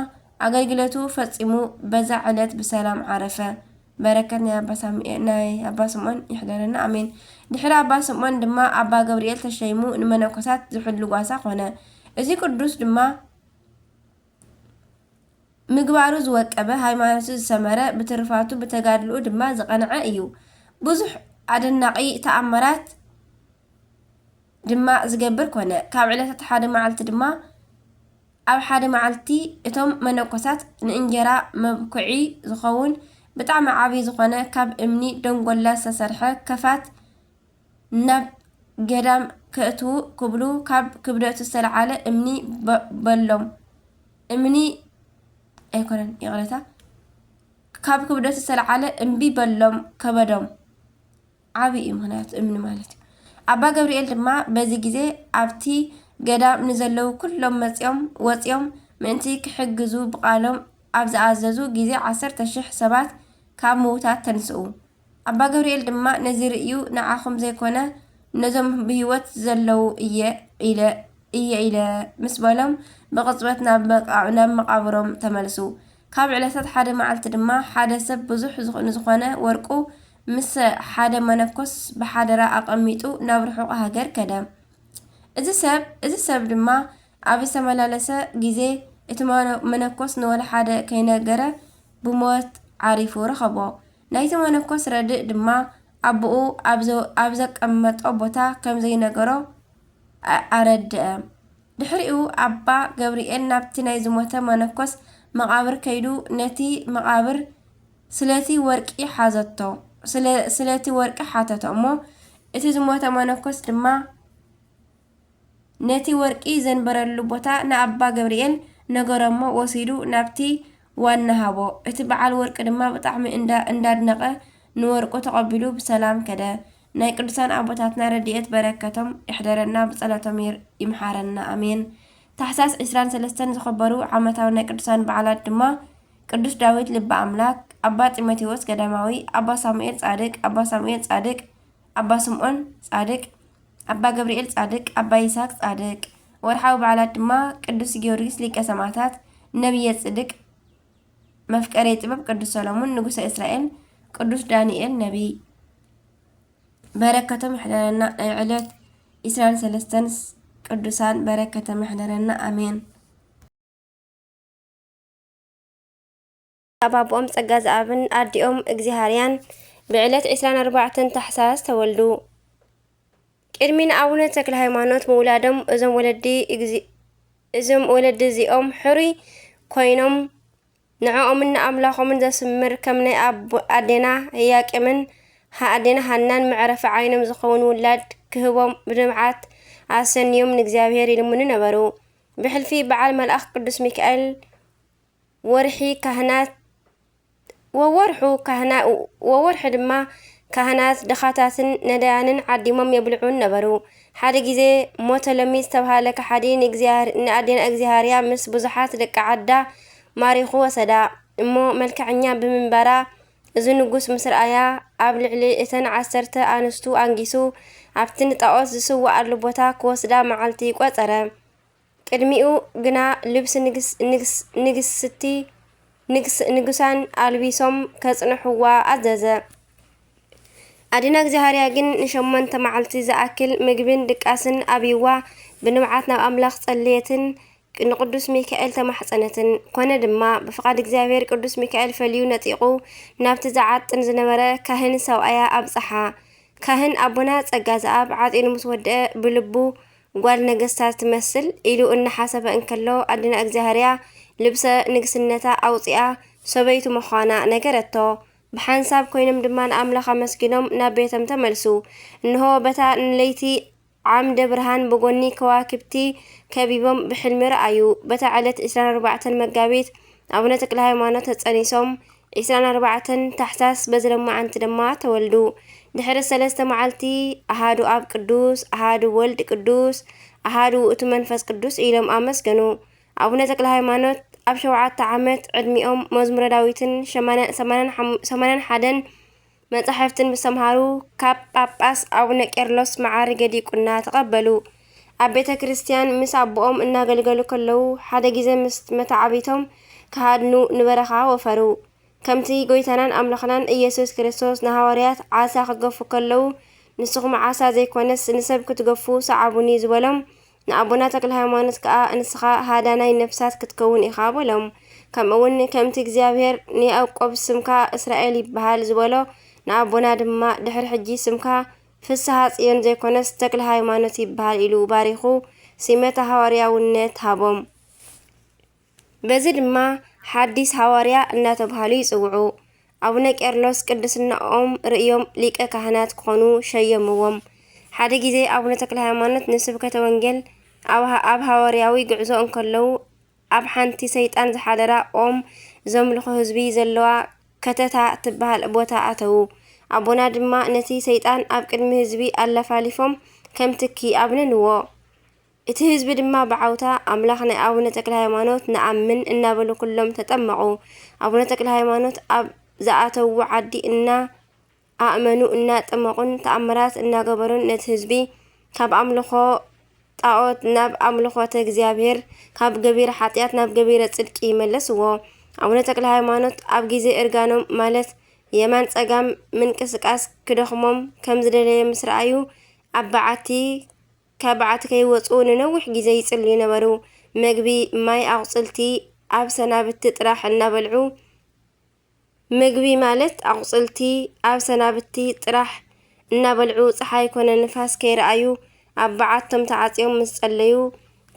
ኣገልግለቱ ፈጺሙ በዛ ዕለት ብሰላም ዓረፈ። በረከት ናይ ኣባ ሳሙኤል ናይ ኣባ ስምዖን ይሕደረና ኣሜን። ድሕሪ ኣባ ስምዖን ድማ ኣባ ገብርኤል ተሸይሙ ንመነኮሳት ዝሕሉ ጓሳ ኮነ። እዚ ቅዱስ ድማ ምግባሩ ዝወቀበ፣ ሃይማኖቱ ዝሰመረ፣ ብትሩፋቱ ብተጋድልኡ ድማ ዝቐንዐ እዩ። ብዙሕ ኣደናቒ ተኣምራት ድማ ዝገብር ኮነ። ካብ ዕለታት ሓደ መዓልቲ ድማ፣ ኣብ ሓደ መዓልቲ እቶም መነኮሳት ንእንጀራ መብኩዒ ዝኸውን ብጣዕሚ ዓቢ ዝኾነ ካብ እምኒ ደንጎላ ዝተሰርሐ ከፋት ናብ ገዳም ከእትዉ ክብሉ ካብ ክብደቱ ዝተለዓለ እምኒ በ-፣ በሎም። እምኒ ኣይኮነን፣ ይቕረታ፣ ካብ ክብደቱ ዝተለዓለ እምቢ በሎም ከበዶም። ዓቢ እዩ፣ ምኽንያቱ እምኒ ማለት እዩ። ኣባ ገብርኤል ድማ በዚ ግዜ ኣብቲ ገዳም ንዘለዉ ኩሎም መጺኦም፣ ወጺኦም ምእንቲ ክሕግዙ ብቓሎም ኣብ ዝኣዘዙ ግዜ ዓሰርተ ሽሕ ሰባት ካብ ምዉታት ተንስኡ። ኣባ ገብርኤል ድማ ነዚ ርእዩ፣ ንዓኹም ዘይኮነ ነዞም ብህይወት ዘለዉ እየ ኢለ፣ እየ ኢለ ምስ በሎም ብቕጽበት ናብ መቃ-፣ ናብ መቓብሮም ተመልሱ። ካብ ዕለታት ሓደ መዓልቲ ድማ ሓደ ሰብ ብዙሕ ዝኾ-፣ ንዝኾነ ወርቁ ምስ ሓደ መነኮስ ብሓደራ ኣቐሚጡ ናብ ርሑቕ ሃገር ከደ። እዚ ሰብ፣ እዚ ሰብ ድማ ኣብ ዝተመላለሰ ግዜ እቲ መነ-፣ መነኮስ ንወላ ሓደ ከይነገረ ብሞት ዓሪፉ ረኸቦ። ናይቲ መነኮስ ረድእ ድማ ኣቦኡ ኣብ ዘ-፣ ኣብ ዘቀመጦ ቦታ ከም ዘይነገሮ ኣ-፣ ኣረድአ። ድሕሪኡ ኣባ ገብርኤል ናብቲ ናይ ዝሞተ መነኮስ መቓብር ከይዱ ነቲ መቓብር ስለቲ ወርቂ ሓዘቶ፣ ስለ-፣ ስለቲ ወርቂ ሓተቶ እሞ እቲ ዝሞተ መነኮስ ድማ ነቲ ወርቂ ዘንበረሉ ቦታ ንኣባ ገብርኤል ነገሮሞ ወሲዱ ናብቲ ዋና ሃቦ። እቲ በዓል ወርቂ ድማ ብጣዕሚ እንዳ-፣ እንዳድነቐ ንወርቁ ተቐቢሉ ብሰላም ከደ። ናይ ቅዱሳን ኣቦታትና ረድኤት በረከቶም ይሕደረና፣ ብጸሎቶም ይር-፣ ይምሓረና። ኣሜን። ታሕሳስ ዕስራን ሰለስተን ዝኸበሩ ዓመታዊ ናይ ቅዱሳን በዓላት ድማ ቅዱስ ዳዊት ልበ ኣምላክ፣ ኣባ ጢሞቴዎስ ገዳማዊ፣ ኣባ ሳሙኤል ጻድቅ፣ ኣባ ሳሙኤል ጻድቅ፣ ኣባ ስምዖን ጻድቅ፣ ኣባ ገብርኤል ጻድቅ፣ ኣባ ይስሐቅ ጻድቅ። ወርሓዊ በዓላት ድማ ቅዱስ ጊዮርጊስ ሊቀ ሰማዕታት፣ ነቢየ ጽድቅ፣ መፍቀሬ ጥበብ ቅዱስ ሰሎሞን፣ ንጉሰ እስራኤል፣ ቅዱስ ዳንኤል ነቢይ። በረከቶም ይሕደረና። ናይ ዕለት ዕስራን ሰለስተን ቅዱሳን በረከቶም ይሕደረና። ኣሜን። ኣብ ኣቦኦም ጸጋ ዘኣብን ኣዲኦም እግዚኣብሄርያን ብዕለት ዕስራን ኣርባዕተን ታሕሳስ ተወልዱ። ቅድሚ ንኣቡነ ተክለ ሃይማኖት ምውላዶም እዞም ወለዲ እግዚ-፣ እዞም ወለዲ እዚኦም ሕሩይ ኮይኖም ንዕኦምን ንኣምላኾምን ዘስምር ከም ናይ ኣቦ-፣ ኣዴና ህያቄምን ኣዴና ሃናን መዕረፊ ዓይኖም ዝኸውን ውላድ ክህቦም ብንብዓት ኣሰንዮም ንእግዚኣብሄር ይልምኑ ነበሩ። ብሕልፊ በዓል መልኣኽ ቅዱስ ሚካኤል ወርሒ ካህናት፣ ወወርሑ ካህና-፣ ወወርሒ ድማ ካህናት፣ ድኻታትን ነዳያንን ዓዲሞም የብልዑን ነበሩ። ሓደ ግዜ ሞተሎሚ ዝተብሃለ ከሓዲ ንእግዚኣብሔር-፣ ንኣዴና እግዚኣብሄርያ ምስ ብዙሓት ደቂ ዓዳ ማሪኹ ወሰዳ። እሞ መልክዐኛ ብምንባራ እዚ ንጉስ ምስ ረኣያ፣ ኣብ ልዕሊ እተን ዓሰርተ ኣንስቱ ኣንጊሱ ኣብቲ ንጣኦት ዝስውኣሉ ቦታ ክወስዳ መዓልቲ ቆጸረ። ቅድሚኡ ግና ልብሲ ንግስ-፣ ንግስ-፣ ንግስቲ፣ ንግስ-፣ ንጉሳን ኣልቢሶም ከጽንሕዋ ኣዘዘ። ኣዴና እግዚኣብሄርያ ግን ንሸሞንተ መዓልቲ ዝኣክል ምግብን ድቃስን ኣብይዋ ብንብዓት ናብ ኣምላኽ ጸለየትን ንቅዱስ ሚካኤል ተማሕጸነትን። ኮነ ድማ፣ ብፍቓድ እግዚኣብሄር ቅዱስ ሚካኤል ፈልዩ ነጢቑ ናብቲ ዝዓጥን ዝነበረ ካህን ሰብኣያ ኣብጽሓ። ካህን ኣቦና ጸጋ ዘኣብ ዓጢኑ ምስ ወደአ ብልቡ ጓል ነገስታት ትመስል ኢሉ እናሓሰበ እንከሎ፣ ኣዴና እግዚኣብሄርያ ልብሰ ንግስነታ ኣውጺኣ ሰበይቱ ምዃና ነገረቶ። ብሓንሳብ ኮይኖም ድማ ንኣምላኽ ኣመስጊኖም ናብ ቤቶም ተመልሱ። እንሆ በታ ንለይቲ ዓምደ ብርሃን ብጎኒ ከዋክብቲ ከቢቦም ብሕልሚ ረኣዩ። በታ ዕለት ዕስራን ኣርባዕተን መጋቢት ኣቡነ ተክለ ሃይማኖት ተጸኒሶም፣ ዕስራን ኣርባዕተን ታሕሳስ በዚ ሎማዓንቲ ድማ ተወልዱ። ድሕሪ ሰለስተ መዓልቲ ኣሃዱ ኣብ ቅዱስ፣ ኣሃዱ ወልድ ቅዱስ፣ ኣሃዱ ውእቱ መንፈስ ቅዱስ ኢሎም ኣመስገኑ። ኣቡነ ተክለ ሃይማኖት ኣብ ሸውዓተ ዓመት ዕድሚኦም መዝሙረ ዳዊትን ሸማንያን፣ ሰማንያን ሓደን መጻሕፍትን ምስ ተምሃሩ፣ ካብ ጳጳስ ኣቡነ ቄርሎስ መዓርገ ዲቁና ተቐበሉ። ኣብ ቤተ ክርስቲያን ምስ ኣቦኦም እናገልገሉ ከለዉ፣ ሓደ ግዜ ምስ መተዓቢቶም ክሃድኑ ንበረኻ ወፈሩ። ከምቲ ጎይታናን ኣምላኽናን ኢየሱስ ክርስቶስ ንሃዋርያት ዓሳ ክገፉ ከለዉ፣ ንስኹም ዓሳ ዘይኮነስ ንሰብ ክትገፉ ሰዓቡኒ ዝበሎም፣ ንኣቦና ተክለ ሃይማኖት ከኣ፣ ንስኻ ሃዳናይ ነፍሳት ክትከውን ኢኻ በሎም። ከምኡ እውን ከምቲ እግዚኣብሔር ንያዕቆብ፣ ስምካ እስራኤል ይበሃል ዝበሎ፣ ንኣቦና ድማ ድሕሪ ሕጂ ስምካ ፍስሃ ጽዮን ዘይኮነስ ተክለ ሃይማኖት ይበሃል ኢሉ ባሪኹ ሲመተ ሃዋርያውነት ሃቦም። በዚ ድማ ሓዲስ ሃዋርያ እናተባህሉ ይጽውዑ። ኣቡነ ቄርሎስ ቅድስናኦም ርእዮም ሊቀ ካህናት ክኾኑ ሸየምዎም። ሓደ ግዜ ኣቡነ ተክለ ሃይማኖት ንስብከተ ወንጌል ኣብ ሃ-፣ ኣብ ሃዋርያዊ ጉዕዞ እንከለዉ ኣብ ሓንቲ ሰይጣን ዝሓደራ ኦም ዘምልኾ ህዝቢ ዘለዋ ከተታ ትበሃል ቦታ ኣተዉ። ኣቦና ድማ ነቲ ሰይጣን ኣብ ቅድሚ ህዝቢ ኣለፋሊፎም ከም ትኪ ኣብነንዎ። እቲ ህዝቢ ድማ ብዓውታ ኣምላኽ ናይ ኣቡነ ተክለ ሃይማኖት ንኣምን እናበሉ ኩሎም ተጠመቑ። ኣቡነ ተክለ ሃይማኖት ኣብ ዝኣተዉ ዓዲ እና ኣእመኑ እናጠመቑን ተኣምራት እናገበሩን ነቲ ህዝቢ ካብ ኣምልኾ ጣዖት ናብ ኣምልኾተ እግዚኣብሔር፣ ካብ ገቢረ ሓጢኣት ናብ ገቢረ ጽድቂ መለስዎ። ኣቡነ ተክለ ሃይማኖት ኣብ ግዜ እርጋኖም ማለት የማን ጸጋም ምንቅስቃስ ክደኽሞም ከም ዝደለየ ምስ ረኣዩ ኣብ በዓቲ ካብ በዓቲ ከይወጹ ንነዊሕ ግዜ ይጽልዩ ነበሩ። መግቢ፣ ማይ፣ ኣቑጽልቲ ኣብ ሰናብቲ ጥራሕ እናበልዑ፣ ምግቢ ማለት ኣቑጽልቲ ኣብ ሰናብቲ ጥራሕ እናበልዑ፣ ጸሓይ ኮነ ንፋስ ከይረኣዩ ኣብ በዓቶም ተዓጽዮም ምስ ጸለዩ፣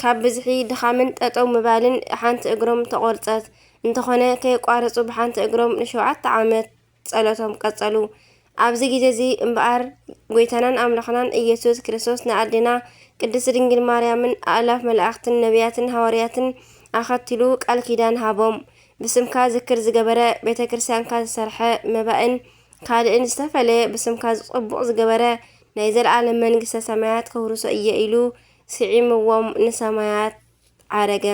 ካብ ብዝሒ ድኻምን ጠጠው ምባልን ሓንቲ እግሮም ተቖርጸት። እንተኾነ ከየቋረጹ ብሓንቲ እግሮም ንሸውዓተ ዓመት ጸሎቶም ቀጸሉ። ኣብዚ ግዜ እዚ እምበኣር፣ ጐይታናን ኣምላኽናን ኢየሱስ ክርስቶስ ንኣዴና ቅድስት ድንግል ማርያምን ኣእላፍ መላእኽትን ነቢያትን ሃዋርያትን ኣኸቲሉ ቃል ኪዳን ሃቦም። ብስምካ ዝክር ዝገበረ፣ ቤተ ክርስቲያንካ ዝሰርሐ፣ መባእን ካልእን ዝተፈለየ ብስምካ ጽቡቕ ዝገበረ፣ ናይ ዘለኣለም መንግስተ ሰማያት ከውርሶ እየ ኢሉ ስዒምዎም ንሰማያት ዓረገ።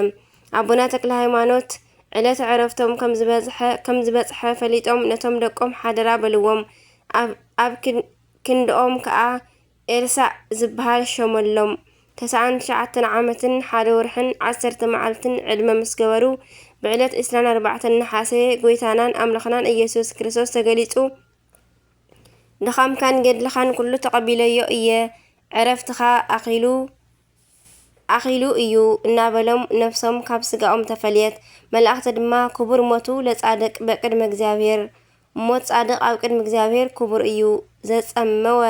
ኣቦና ተክለ ሃይማኖት ዕለተ ዕረፍቶም ከም ዝበዝሐ፣ ከም ዝበጽሐ ፈሊጦም ነቶም ደቆም ሓደራ በልዎም። ኣብ፣ ኣብ ክን-፣ ክንድኦም ከኣ ኤልሳዕ ዝበሃል ሸመሎም። ተስዓን ትሽዓተን ዓመትን ሓደ ወርሕን ዓሰርተ መዓልትን ዕድመ ምስ ገበሩ፣ ብዕለት ዕስራን ኣርባዕተን ነሓሰ ጐይታናን ኣምላኽናን ኢየሱስ ክርስቶስ ተገሊጹ፣ ድኻምካን ገድልኻን ኩሉ ተቐቢለዮ እየ፣ ዕረፍትኻ ኣኺሉ፣ ኣኺሉ እዩ እናበሎም ነፍሶም ካብ ስጋኦም ተፈልየት። መላእኽቲ ድማ ክቡር ሞቱ ለጻድቅ በቅድመ እግዚኣብሔር፣ ሞት ጻድቅ ኣብ ቅድሚ እግዚኣብሔር ክቡር እዩ፣ ዘጸመወ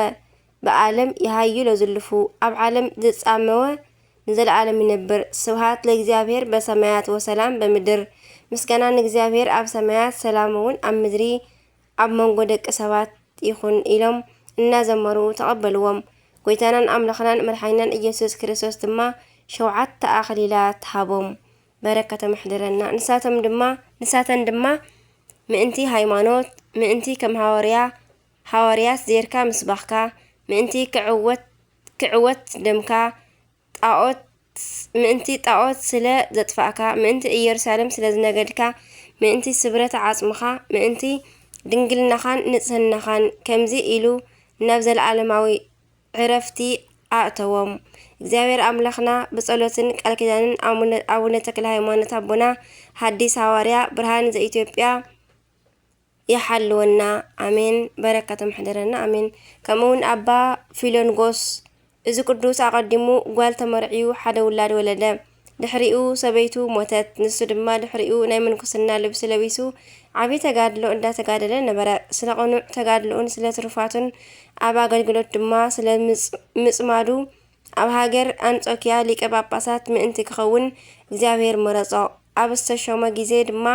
ብዓለም ይሃዩ ለዝልፉ፣ ኣብ ዓለም ዝጻመወ ንዘለዓለም ይነብር። ስብሃት ለእግዚኣብሔር በሰማያት ወሰላም በምድር። ምስጋና ንእግዚኣብሔር ኣብ ሰማያት፣ ሰላም እውን ኣብ ምድሪ ኣብ መንጎ ደቂ ሰባት ይኹን ኢሎም እናዘመሩ ተቐበልዎም። ጐይታናን ኣምላኽናን መድሓኒናን ኢየሱስ ክርስቶስ ድማ ሸውዓተ ኣኽሊላት ሃቦም። በረከቶም ይሕደረና። ንሳቶም ድማ፣ ንሳተን ድማ ምእንቲ ሃይማኖት፣ ምእንቲ ከም ሃዋርያ፣ ሃዋርያት ዜርካ ምስባኽካ፣ ምእንቲ ክዕወት፣ ክዕወት ደምካ፣ ጣዖት፣ ምእንቲ ጣዖት ስለ ዘጥፋእካ፣ ምእንቲ ኢየሩሳሌም ስለ ዝነገድካ፣ ምእንቲ ስብረት ዓጽምኻ፣ ምእንቲ ድንግልናኻን ንጽህናኻን፣ ከምዚ ኢሉ ናብ ዘለኣለማዊ ዕረፍቲ ኣእተዎም። እግዚኣብሔር ኣምላኽና ብጸሎትን ቃል ኪዳንን ኣቡነ፣ ኣቡነ ተክለ ሃይማኖት ኣቦና፣ ሐዲስ ሃዋርያ፣ ብርሃን ዘኢትዮጵያ፣ ይሓልወና። ኣሜን። በረከቶም ይሕደረና። ኣሜን። ከምኡ እውን ኣባ ፊሎንጎስ፣ እዚ ቅዱስ ኣቐዲሙ ጓል ተመርዕዩ ሓደ ውላድ ወለደ። ድሕሪኡ ሰበይቱ ሞተት። ንሱ ድማ ድሕሪኡ ናይ ምንኩስና ልብሲ ለቢሱ ዓቢ ተጋድሎ እንዳተጋደለ ነበረ። ስለ ቅኑዕ ተጋድሎኡን ስለ ትሩፋቱን ኣብ ኣገልግሎት ድማ ስለ ምጽ-፣ ምጽማዱ ኣብ ሃገር ኣንጾኪያ ሊቀ ጳጳሳት ምእንቲ ክኸውን እግዚኣብሔር መረጾ። ኣብ ዝተሾመ ግዜ ድማ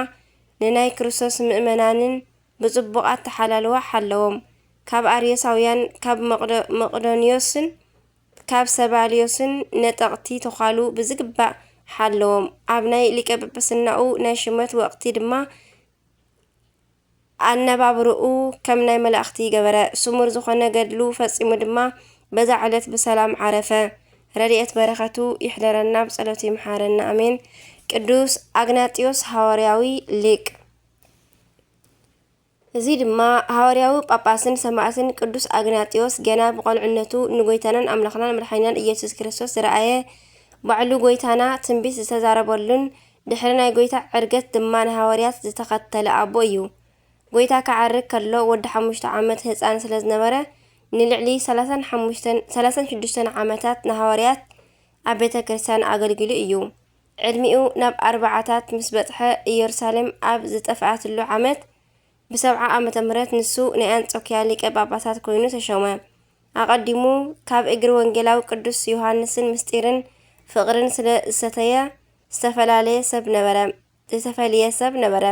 ንናይ ክርስቶስ ምእመናንን ብጽቡቕ ኣተሓላልዋ ሓለዎም። ካብ ኣርዮሳውያን፣ ካብ መቕዶ-፣ መቕዶንዮስን ካብ ሰባልዮስን ነጠቕቲ ተዃሉ ብዝግባእ ሓለዎም። ኣብ ናይ ሊቀ ጵጵስናኡ ናይ ሽመት ወቕቲ ድማ ኣነባብርኡ ከም ናይ መላእኽቲ ገበረ። ስሙር ዝኾነ ገድሉ ፈጺሙ ድማ በዛ ዕለት ብሰላም ዓረፈ። ረድኤት በረኸቱ ይሕደረና፣ ብጸሎቱ ይምሓረና። ኣሜን። ቅዱስ ኣግናጢዮስ ሃዋርያዊ ሊቅ። እዚ ድማ ሃዋርያዊ ጳጳስን ሰማዕትን ቅዱስ ኣግናጢዮስ ገና ብቆልዕነቱ ንጎይታናን ኣምላኽናን መድሓኒናን ኢየሱስ ክርስቶስ ዝረኣየ፣ ባዕሉ ጎይታና ትንቢት ዝተዛረበሉን ድሕሪ ናይ ጎይታ ዕርገት ድማ ንሃዋርያት ዝተኸተለ ኣቦ እዩ። ጎይታ ክዓርግ ከሎ ወዲ ሓሙሽተ ዓመት ህጻን ስለ ዝነበረ፣ ንልዕሊ ሰላሳን ሓሙሽተን፣ ሰላሳን ሽዱሽተን ዓመታት ንሃዋርያት ኣብ ቤተ ክርስቲያን ኣገልጊሉ እዩ። ዕድሚኡ ናብ ኣርባዓታት ምስ በጽሐ፣ ኢየሩሳሌም ኣብ ዝጠፍኣትሉ ዓመት፣ ብሰብዓ ዓመተ ምህረት ንሱ ናይ ኣንጾኪያ ሊቀ ጳጳሳት ኮይኑ ተሾመ። ኣቐዲሙ ካብ እግሪ ወንጌላዊ ቅዱስ ዮሃንስን ምስጢርን ፍቕርን ስለ ዝሰተየ ዝተፈላለየ ሰብ ነበረ፣ ዝተፈልየ ሰብ ነበረ።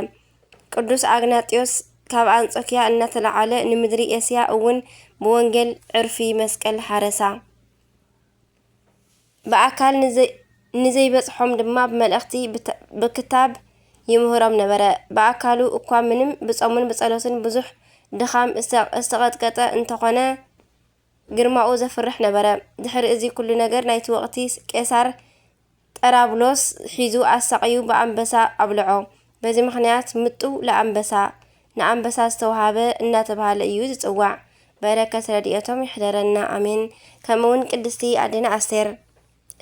ቅዱስ ኣግናጢዮስ ካብ ኣንጾኪያ እናተለዓለ ንምድሪ ኤስያ እውን ብወንጌል ዕርፊ መስቀል ሓረሳ። ብኣካል ንዘይ-፣ ንዘይበጽሖም ድማ ብመልእኽቲ ብተ-፣ ብክታብ ይምህሮም ነበረ። ብኣካሉ እኳ ምንም ብጾምን ብጸሎትን ብዙሕ ድኻም እዝተ-፣ ዝተቐጥቀጠ እንተኾነ፣ ግርማኡ ዘፍርሕ ነበረ። ድሕሪ እዚ ኩሉ ነገር ናይቲ ወቕቲ ቄሳር ጠራብሎስ ሒዙ ኣሳቕዩ ብኣንበሳ ኣብልዖ። በዚ ምኽንያት ምጡው ለኣንበሳ፣ ንኣንበሳ ዝተውሃበ እናተባህለ እዩ ዝጽዋዕ። በረከት ረድኤቶም ይሕደረና፣ ኣሜን። ከምኡ እውን ቅድስቲ ኣዴና ኣስቴር፣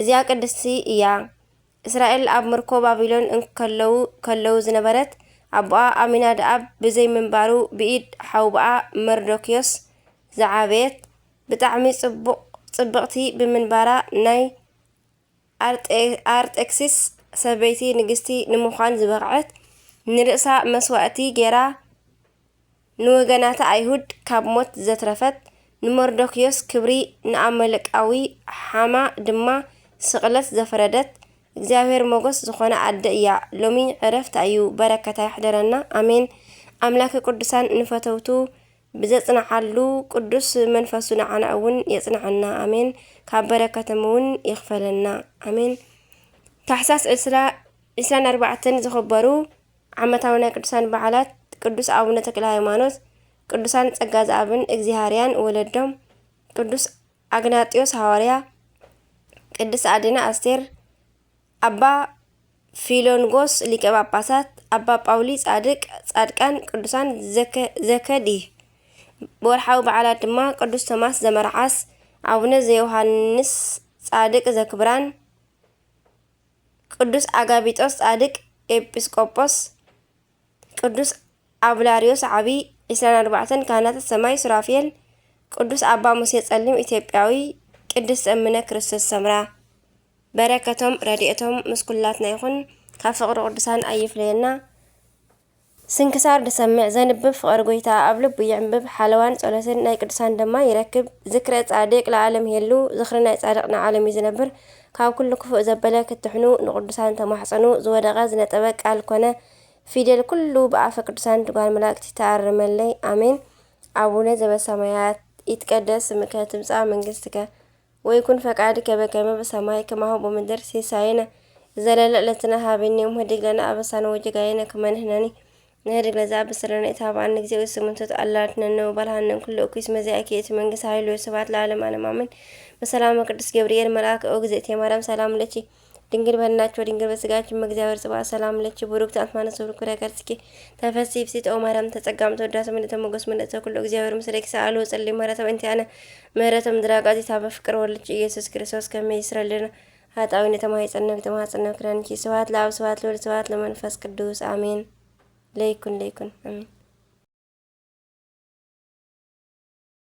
እዚኣ ቅድስቲ እያ። እስራኤል ኣብ ምርኮ ባቢሎን እንከለዉ፣ ከለዉ ዝነበረት ኣቦኣ ኣሚናድኣብ ብዘይ ምንባሩ ብኢድ ሓውብኣ መርዶክዮስ ዝዓበየት ብጣዕሚ ጽቡቕ፣ ጽብቕቲ ብምንባራ ናይ ኣርጤ-፣ ኣርጤክሲስ ሰበይቲ ንግስቲ ንምዃን ዝበቕዐት፣ ንርእሳ መስዋእቲ ጌራ ንወገናታ ኣይሁድ ካብ ሞት ዘትረፈት፣ ንመርዶክዮስ ክብሪ፣ ንኣመለቃዊ ሓማ ድማ ስቕለት ዘፈረደት፣ እግዚኣብሔር ሞገስ ዝኾነ ኣደ እያ። ሎሚ ዕረፍታ እዩ። በረከታ ይሕደረና። ኣሜን። ኣምላከ ቅዱሳን ንፈተውቱ ብዘጽንዓሉ ቅዱስ መንፈሱ ንዓና እውን የጽንዓና። ኣሜን። ካብ በረከቶም እውን ይኽፈለና። ኣሜን። ታሕሳስ ዕስራ፣ ዕስራን ኣርባዕተን ዝኽበሩ ዓመታዊ ናይ ቅዱሳን በዓላት ቅዱስ ኣቡነ ተክለ ሃይማኖት፣ ቅዱሳን ጸጋ ዘኣብን እግዚኣብሔርያን ወለዶም፣ ቅዱስ ኣግናጢዮስ ሃዋርያ፣ ቅድስት ኣዴና ኣስቴር፣ ኣባ ፊሎንጎስ ሊቀ ጳጳሳት፣ ኣባ ጳውሊ ጻድቅ፣ ጻድቃን፣ ቅዱሳን ዘከ-፣ ዘከዲህ። ወርሓዊ በዓላት ድማ ቅዱስ ቶማስ ዘመርዓስ፣ ኣቡነ ዘዮሃንስ ጻድቅ ዘክብራን፣ ቅዱስ ኣጋቢጦስ ጻድቅ ኤጲስቆጶስ፣ ቅዱስ ኣብላርዮስ ዓቢ፣ ዕስራን ኣርባዕተን ካህናተ ሰማይ ሱራፌል፣ ቅዱስ ኣባ ሙሴ ጸሊም ኢትዮጵያዊ፣ ቅድስት እምነ ክርስቶስ ሰምራ። በረከቶም ረድኤቶም ምስ ኩላትና ይኹን፣ ካብ ፍቕሪ ቅዱሳን ኣይፍለየና። ስንክሳር ድሰምዕ ዘንብብ ፍቕሪ ጎይታ ኣብ ልቡ የዕንብብ፣ ሓለዋን ጸሎትን ናይ ቅዱሳን ድማ ይረክብ። ዝክረ ጻድቅ ለዓለም ይሄሉ፣ ዝኽሪ ናይ ጻድቕ ንዓለም እዩ ዝነብር። ካብ ኩሉ ክፉእ ዘበለ ክትሕኑ፣ ንቅዱሳን ተማሕጸኑ፣ ዝወደቐ ዝነጠበ ቃል ኮነ ፊደል ኩሉ ብኣፈ ቅዱሳን ትጓል መላእክቲ ተኣርመለይ። ኣሜን። ኣቡነ ዘበሰማያት ይትቀደስ ስምከ ትምጻእ መንግስትከ ወይኩን ፈቃድከ በከመ በሰማይ ከማሁ በምድር። ሲሳየነ ዘለለ ዕለትነ ሃበኒ ዮም ህድግ ለነ አበሳነ ወጌጋየነ ከመ ንሕነኒ ንህድግ ለዘአበሰ ለነ ኢታብአነ እግዚኦ ውእቱ ውእቱ አላ አድኅነነ ወባልሐነ እምኩሉ እኩይ እስመ ዚአኪ ይእቲ መንግስት ኃይል ወስብሐት ለዓለመ ዓለም አሜን። በሰላመ ቅዱስ ገብርኤል መልአክ ኦ እግዝእትየ ማርያም ሰላም ለኪ ድንግል በድናኪ ወድንግል በስጋኪ እመ እግዚአብሔር ጽባኦት ሰላም ለኪ ብሩክት አንቲ እምአንስት ወፍሬ ከርሥኪ ተፈሲ ብሲት ኦ ማርያም ተጸጋምተ ወዳሰ ምልእተ ሞገስ ምልእተ ኩሉ እግዚአብሔር ምስሌኪ ሰአሉ ወጸልዩ ምህረተ በእንቲአነ ምህረተ ምድራጋት ይታበ ፍቅር ወልድኪ ኢየሱስ ክርስቶስ ከመ ይስረልና ኃጣዊ ነተማይጸነብ ተማጸነብ ክዳንኪ ስብሐት ለአብ ስብሐት ለወልድ ስብሐት ለመንፈስ ቅዱስ አሜን። ለይኩን ለይኩን አሜን።